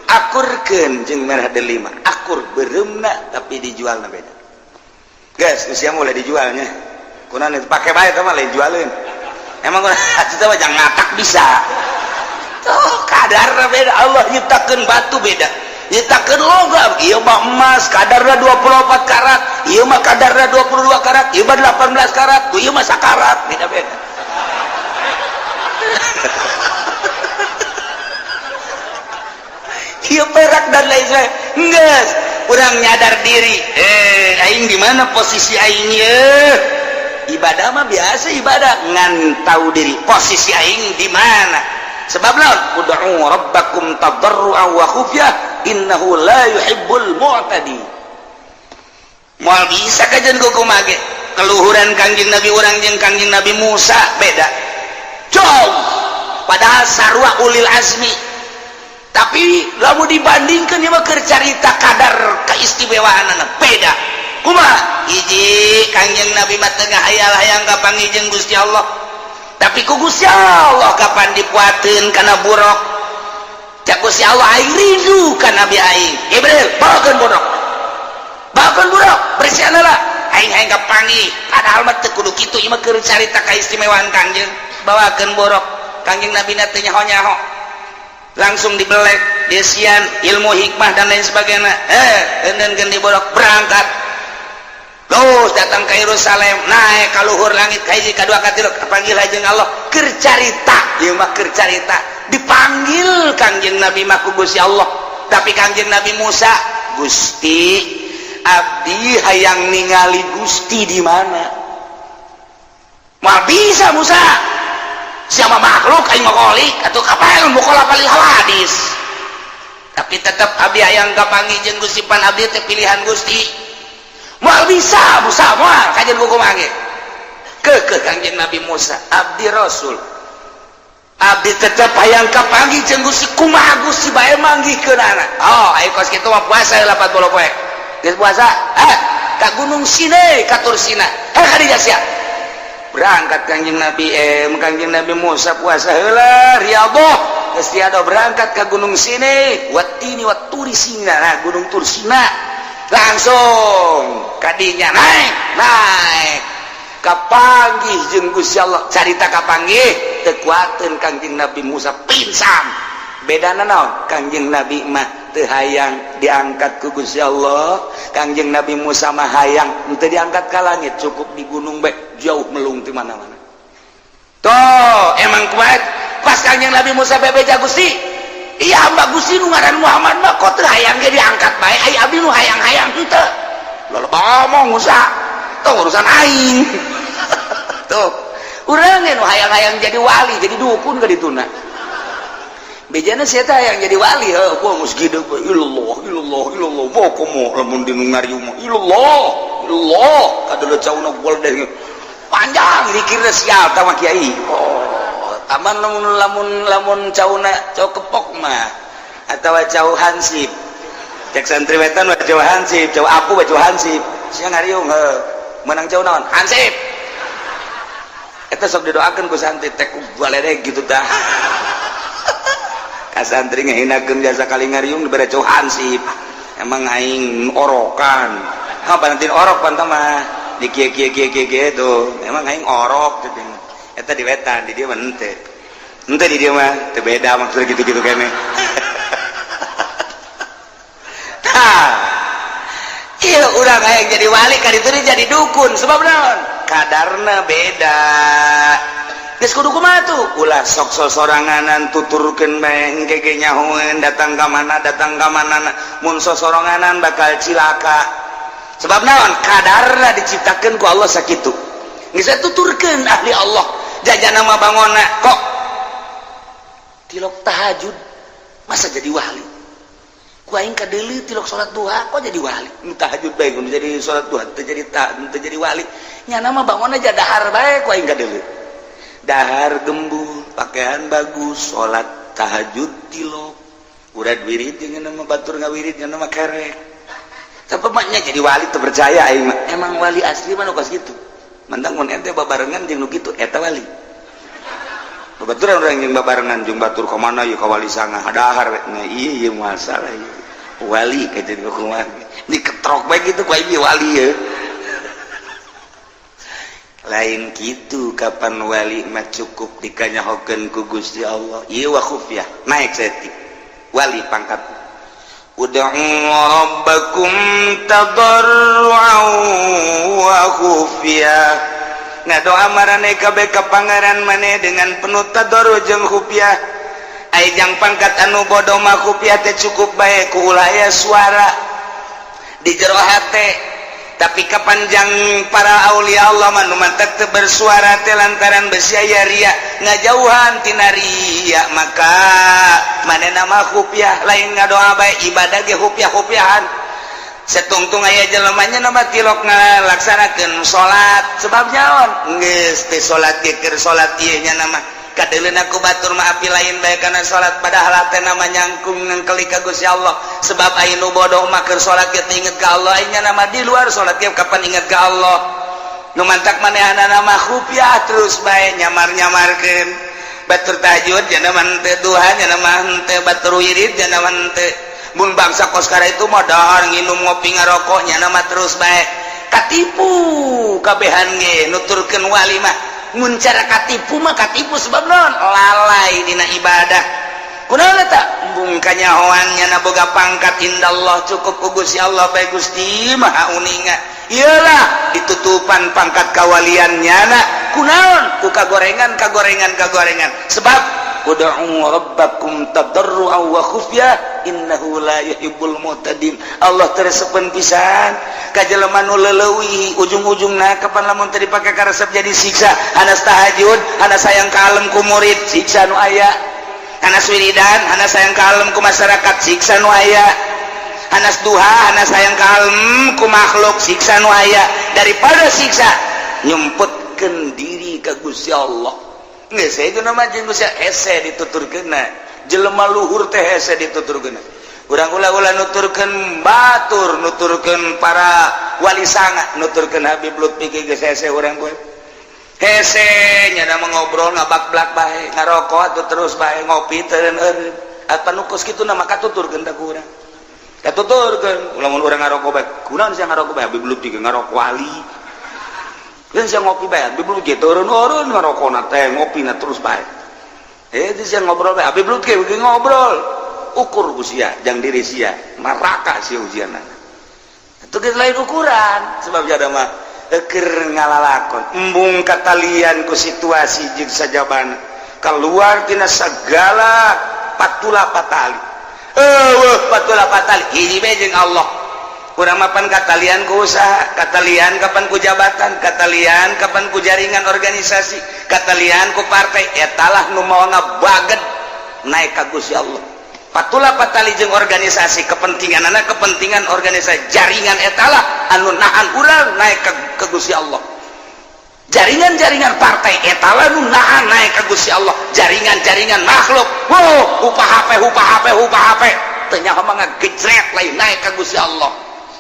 akurkeun jeung merah delima, akur beureumna, tapi dijualna beda guys. Usia mulai dijualnya kunan itu pakai bae mah lain jualin. Emang itu mah jangan ngatak bisa tuh, kadar beda. Allah nyiptakeun batu beda, nyiptakeun logam. Ieu mah emas kadarna 24 karat, ieu mah kadarna 22 karat, ieu mah 18 karat, ieu mah sakarat, beda-beda. Ieu perak dan lain sebagainya. Geus, urang nyadar diri, eh, aing di mana posisi aing ye? Ibadah mah biasa ibadah, ngan tahu diri posisi aing di mana. Sebab lawan ud'u rabbakum tadarruan wa khufyah innahu la yuhibbul mu'tadi. Moal bisa kajian kumaha ge keluhuran Kangjeng Nabi urang jeung Kangjeng Nabi Musa beda jauh, padahal sarua ulil azmi. Tapi lamun dibandingkan ieu mah keur carita kadar keistimewaan beda. Kumaha? Hiji, Kangjeng Nabi mah teu ngahayal-hayang kapanggih jeung Gusti Allah, tapi ku Gusti Allah kapan dipuateun kana buraq. Cak Gusti Allah, aing rindu ka Nabi aing. Jibril, bawakeun buraq, bawakeun buraq, bersihan lah, aing hayang kapanggih. Padahal mah teu kudu kitu, ieu mah keur carita kaistimewaan Kangjeng. Bawakeun buraq, Kangjeng Nabi na teu nyaho-nyaho, langsung dibelek desian ilmu hikmah dan lain sebagainya. Eh, engkeun diborok, berangkat terus datang ke Yerusalem, naik ka luhur langit, ka hiji, ka dua, ka tilu, kapanggil jeung Allah. Keur carita ieu mah, keur carita dipanggil Kangjeng Nabi mah ku Gusti Allah. Tapi Kangjeng Nabi Musa, "Gusti, abdi hayang ningali Gusti di mana?" Moal bisa, Musa, siapa makhluk, aing mah kholik atau kapan mukhalafah hawadis. Tapi tetap abdi hayang kapanggih jeung Gusti, pan abdi teh pilihan Gusti. Moal bisa, Musa, moal kajian kumaha ge. Keukeuh Kangjeng Nabi Musa, "Abdi Rasul, abdi tetep hayang kapanggih jeung Gusti. Kumaha Gusti bae manggihkeunana?" "Oh, ayo kos kitu mah puasa 80 poe." Geus puasa, eh, ka Gunung Sinai, ka Tursina. Eh, ka dinya sia. Berangkat Kangjeng Nabi, eh, Kangjeng Nabi Musa puasa heula, riyadhah. Geus tiada, berangkat ke Gunung Sinai, watini waturi Sina. Nah, Gunung Tursina. Langsung kadinya naik, naik. Kapanggih jeung Gusti Allah. Carita kapanggih teu kuateun Kangjeng Nabi Musa, pingsan. Bedana naon? Kangjeng Nabi mah teu hayang diangkat ku Gusti Allah, Kangjeng Nabi Musa mah hayang henteu diangkat ka langit, cukup di gunung bae, jauh melung di mana-mana. Tuh, emang kuat. Pas Kangjeng Nabi Musa bebeja, "Gusti, iya hamba Gusti nu ngaran Muhammad mah kok teu hayang ge diangkat bae, ai abdi nu hayang-hayang henteu." Loba ngomong Musa, tuh urusan aing. Tuh, urang nu hayang-hayang jadi wali, jadi dukun ke dituna. Bejana sia teh hayang jadi wali, heuh, gua geus gede, ilallah, ilallah, ilallah, mau komo lamun di nu ngariung mah ilallah, ilallah, kadeuleut cauna deh. Panjang dikirna sial tah mah kiai. Oh, aman lamun lamun lamun cauna cau kepok mah atawa cau hansip. Cek santri wetan mah cau hansip, cau aku mah cau hansip. Sia ngariung heuh, menang cau naon? Hansip. Eta sok didoakeun ku santri teh ku baledeg gitu tah. Ka santri ngehinakeun jasa kali ngariung dibere cau hansip. Emang aing orokan. Ha, pantin orok pan mah di kieu kieu kieu kieu kieu tuh. Emang aing orok gitu. Eta di wetan, di dieu mah henteu. Henteu di dieu mah teu beda maksudnya gitu-gitu kene. Iya, urang hayang jadi wali, kan itu jadi dukun. Sebab naon? Kadarna beda. Geus kudu kumaha tuh? Ulah sok sosoranganan, tuturkeun bae, engke ge nyahoeun datang ka mana, datang ka mana. Mun sosoranganan bakal cilaka. Sebab naon? Kadarna diciptakeun ku Allah sakitu. Geus tuturkeun ahli Allah. Jajan nama bangona kok tilok tahajud masa jadi wali? Ku aing kadeuleu tilok salat duha kok jadi wali? Nu tahajud bae kudu jadi salat duha teu jadi, tak teu jadi wali. Nya nama bangun aja dahar bae, ku aing kadeuleu dahar gembul, pakaian bagus, salat tahajud tilok, urat wirid jeung nama batur ngawirid nya nama kerek. Tapi maknya jadi wali teu percaya aing mah. Emang wali asli mah nu kos kitu. Mantang mun ente babarengan jeung nu kitu, eta wali. Babaturan urang jeung babarengan jeung batur ka mana ieu, ka wali sanga dahar we. Nah, iya, ieu masalah ieu. Wali ka jadi kumaha? Diketrok bae kitu ku aing wali ye. Lain gitu, kapan wali mah cukup dikanyahokeun ku Gusti Allah. Ieu wa khufyah, naik saeutik. Wali pangkat. Ud'u rabbakum tadarru'an wa khufyah. Ngadoa marane kabeh ka Pangeran maneh dengan penuh tadarru jeung khufyah. Ai jang pangkat anu bodoh mah khufyah teh cukup bae ku ulah aya suara di jero hate. Tapi kapanjang para aulia Allah mah nu mantak teu bersuara teh lantaran besi aya ria, ngajauhan tina ria, maka manehna mah khufyah. Lain ngadoa bae, ibadah ge khufyah-khufyahan. Setungtung aya jelemanya nama tilok ngalaksanakeun salat, sebab nyaon geus teh salat ge keur salat ieu nya nama kadeuleun ku batur mah api lain bae kana salat, padahal teh nama nyangkung ngengkeli ka Gusti Allah. Sebab aya nu bodoh mah keur salat ge teu inget ka Allah, nya nama di luar salat ge kapan inget ka Allah. Nu mantak manehna nama khufyah terus bae, nyamar-nyamarkeun. Batur tahajud nya nama henteu, duha nya nama henteu, batur wirid nya nama henteu. Mun bangsa koskara itu mah dahar, nginum, ngopi, ngarokok, nya nama terus bae. Katipu kabehan ge nuturkeun wali mah. Mun cara katipu mah katipu, sebab non lalai dina ibadah. Kunaon eta? Embung kanyahoan nya boga pangkat indallah, cukup ku Gusti Allah bae. Gusti Maha Uninga, iyalah ditutupan pangkat kawalian nyana. Kunaon? Ku kagorengan, kagorengan, kagorengan. Sebab ud'u rabbakum tadarru'an wa khufyah innahu la yuhibbul mu'tadin. Allah teresepen pisan ka jelema nu leuwih ujung-ujungna. Kapan lamun teu dipake karesep jadi siksa. Hanas tahajud, hanas sayang kalem ku murid, siksa nu aya. Hanas wiridan, hanas sayang kalem ku masyarakat, siksa nu aya. Hanas duha, hanas sayang kalem ku makhluk, siksa nu aya. Daripada siksa, nyumputkeun diri ka Gusti Allah. Geus itu nama jeung Gusti hese dituturkeunna. Jelema luhur teh hese dituturkeunna. Urang ulah-ulah nuturkeun batur, nuturkeun para wali sanga, nuturkeun Habib Lutfi ge geus hese. Urang gue hese nya nama ngobrol ngabak-blak bae, ngarokok atuh terus bae, ngopi teu eureun. Apa nu kos kitu nama katuturkeun da ku urang? Katuturkeun lamun urang ngarokok bae, kunaon sia ngarokok bae? Habib Lutfi ge ngarokok, wali. Dan sia ngopi bae, Habib Lutfi turun-turun ngarokokna teh, ngopina terus bae. Eh, itu sia ngobrol bae, Habib Lutfi ge ngobrol. Ukur ku sia, jang diri sia, neraka sia ujianna. Itu geus lain ukuran, sebab jada mah keur ngalalakon. Embung katalian ku situasi jeung sajabana. Keluar tina segala patula patali. Eueuh patula patali, hiji bae jeung Allah. Kurang mapan katalian ku usaha, katalian kapan ku jabatan, katalian kapan ku jaringan organisasi, katalian ku partai, etalah nu mawa ngabaget naik ka Gusti Allah. Patula patali jeung organisasi, kepentingan anak, kepentingan organisasi, jaringan, etalah anu nahan urang naik ke Gusti Allah. Jaringan-jaringan partai etalah nu nahan naik ke Gusti Allah. Jaringan-jaringan makhluk, wow, upah HP, upah HP, upah HP, teu nyaho mah ngagejret lain naik ke Gusti Allah.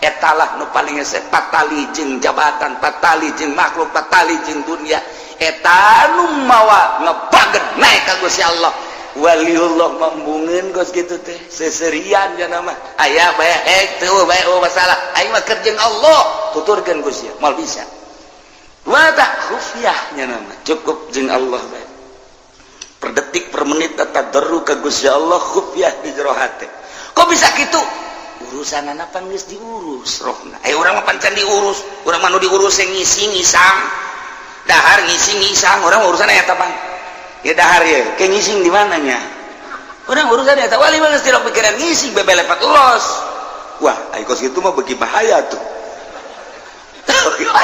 Etalah nu paling hese. Patali jeung jabatan, patali jeung makhluk, patali jeung dunia, eta nu mawa ngebaget naik ka Gusti Allah. Waliullah mambungeun kos kitu teh seserian jana mah aya bae hek teu bae, oh masalah aing mah keur jeung Allah, tuturkeun Gusti moal bisa. Wa tak khufyah nya nama cukup jeung Allah bae, per detik per menit tadarru ka Gusti Allah, khufyah di jero hate. Kok bisa kitu? Urusan anak pan geus diurus rohna. Eh, urang mah pan can diurus. Urang mah nu diurus yang ngising ngisang, dahar ngising ngisang. Urang urusan eta bang ya, dahar ya kayak ngising di mananya. Urang urusan eta. Wali mah geus tidak pikiran ngising, bebelepat los. Wah, ayo kos kitu mah bagi bahaya tuh.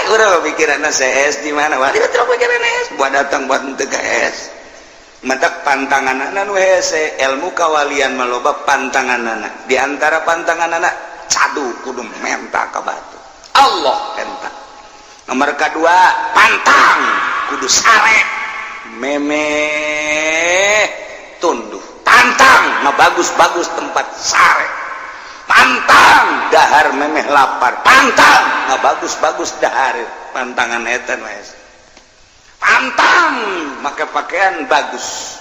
Urang mah pikiran CS di mana. Wali mah tidak pikiran S buat datang buat henteu ka S. Matak pantangan nu hese ilmu kawalian maloba pantangan anak. Di antara pantangan anak cadu kudu menta ka batu Allah menta. Nomor kedua, pantang kudu sare memeh tunduh. Pantang mah bagus-bagus tempat sare. Pantang dahar memeh lapar. Pantang mah bagus-bagus dahar. Pantangan eta nu hese. Pantang make pakaian bagus.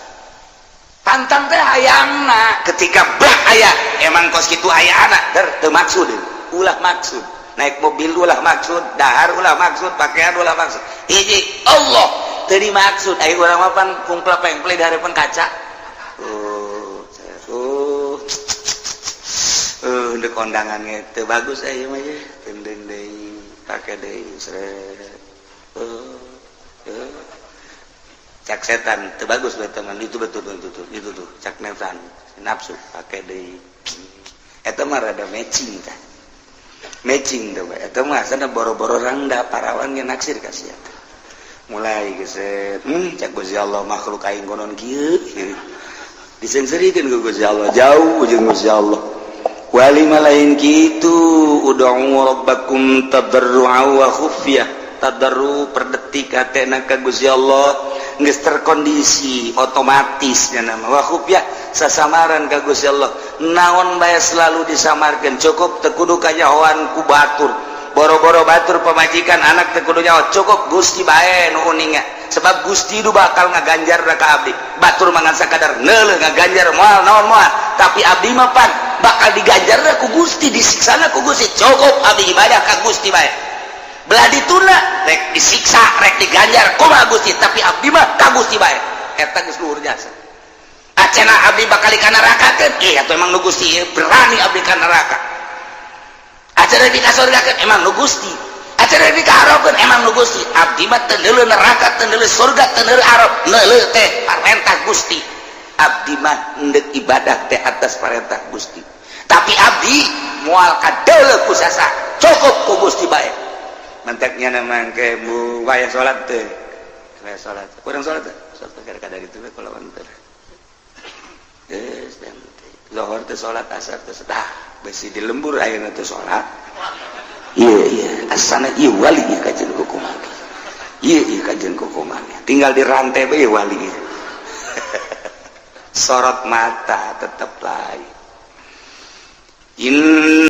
Pantang teh hayangna ketika bah aya emang kos kitu aya anak der teu maksud. Ulah maksud naik mobil, ulah maksud dahar, ulah maksud pakaian, ulah maksud. Hiji Allah teu dimaksud. Ayo, urang mah pan kumpul pengple di hadapan kaca. Oh oh oh, ndek kondangan teu bagus aya mah ye, tendeng deui, pake deui, sret. Oh oh, cak setan itu bagus buat teman itu, betul betul betul itu tuh. Cak nefsan nafsu, pakai deui. Eta mah rada matching tah, matching tuh. Eta mah sana boro-boro rangda, parawan ge naksir ka sia. Mulai geset, cak Gusti Allah, makhluk aing konon kieu disengserikeun ku Gusti Allah, jauh jeung Gusti Allah. Wali mah lain kitu. Ud'u rabbakum tadarru'a wa khufyah. Tadarru per detik hatena ka Gusti Allah geus terkondisi otomatis nya nama. Wa khufyah, sasamaran ka Gusti Allah. Naon bae selalu disamarkeun, cukup teu kudu kanyahoan ku batur. Boro-boro batur, pamajikan, anak teu kudu nyaho. Cukup Gusti bae nu uninga, sebab Gusti itu bakal ngaganjar ka abdi. Batur mangan sakadar neuleuh, ngaganjar moal naon moal, tapi abdi mah pan bakal diganjar ku Gusti, disiksana ku Gusti. Cukup abdi ibadah ka Gusti bae. Belah dituna rek disiksa rek diganjar kumaha Gusti, tapi abdi mah ka Gusti bae. Eta geus luhur jasa. Acena abdi bakal ka neraka keun, eh, atuh emang nu Gusti berani abdi ka neraka. Acara di kasurgakeun emang nu Gusti. Acara di kaharapkeun emang nu Gusti. Abdi mah teu neuleuh neraka, teu neuleuh surga, teu neuleuh arab, neuleuh teh parentah Gusti. Abdi mah endek ibadah teh atas parentah Gusti, tapi abdi moal kadeuleuh ku sasa, cukup ku Gusti bae. Mantaknya nama ke bu waya salat teh, waya salat kurang salat teh, salat kadar itu kalau teh geus lohor teh salat, asar teh dah besi di lembur ayeuna teh salat. Iya iya, asana ieu wali ieu kajian kumaha, ieu ieu kajian kumaha, tinggal di rantai bae wali. Sorot mata tetep lain. In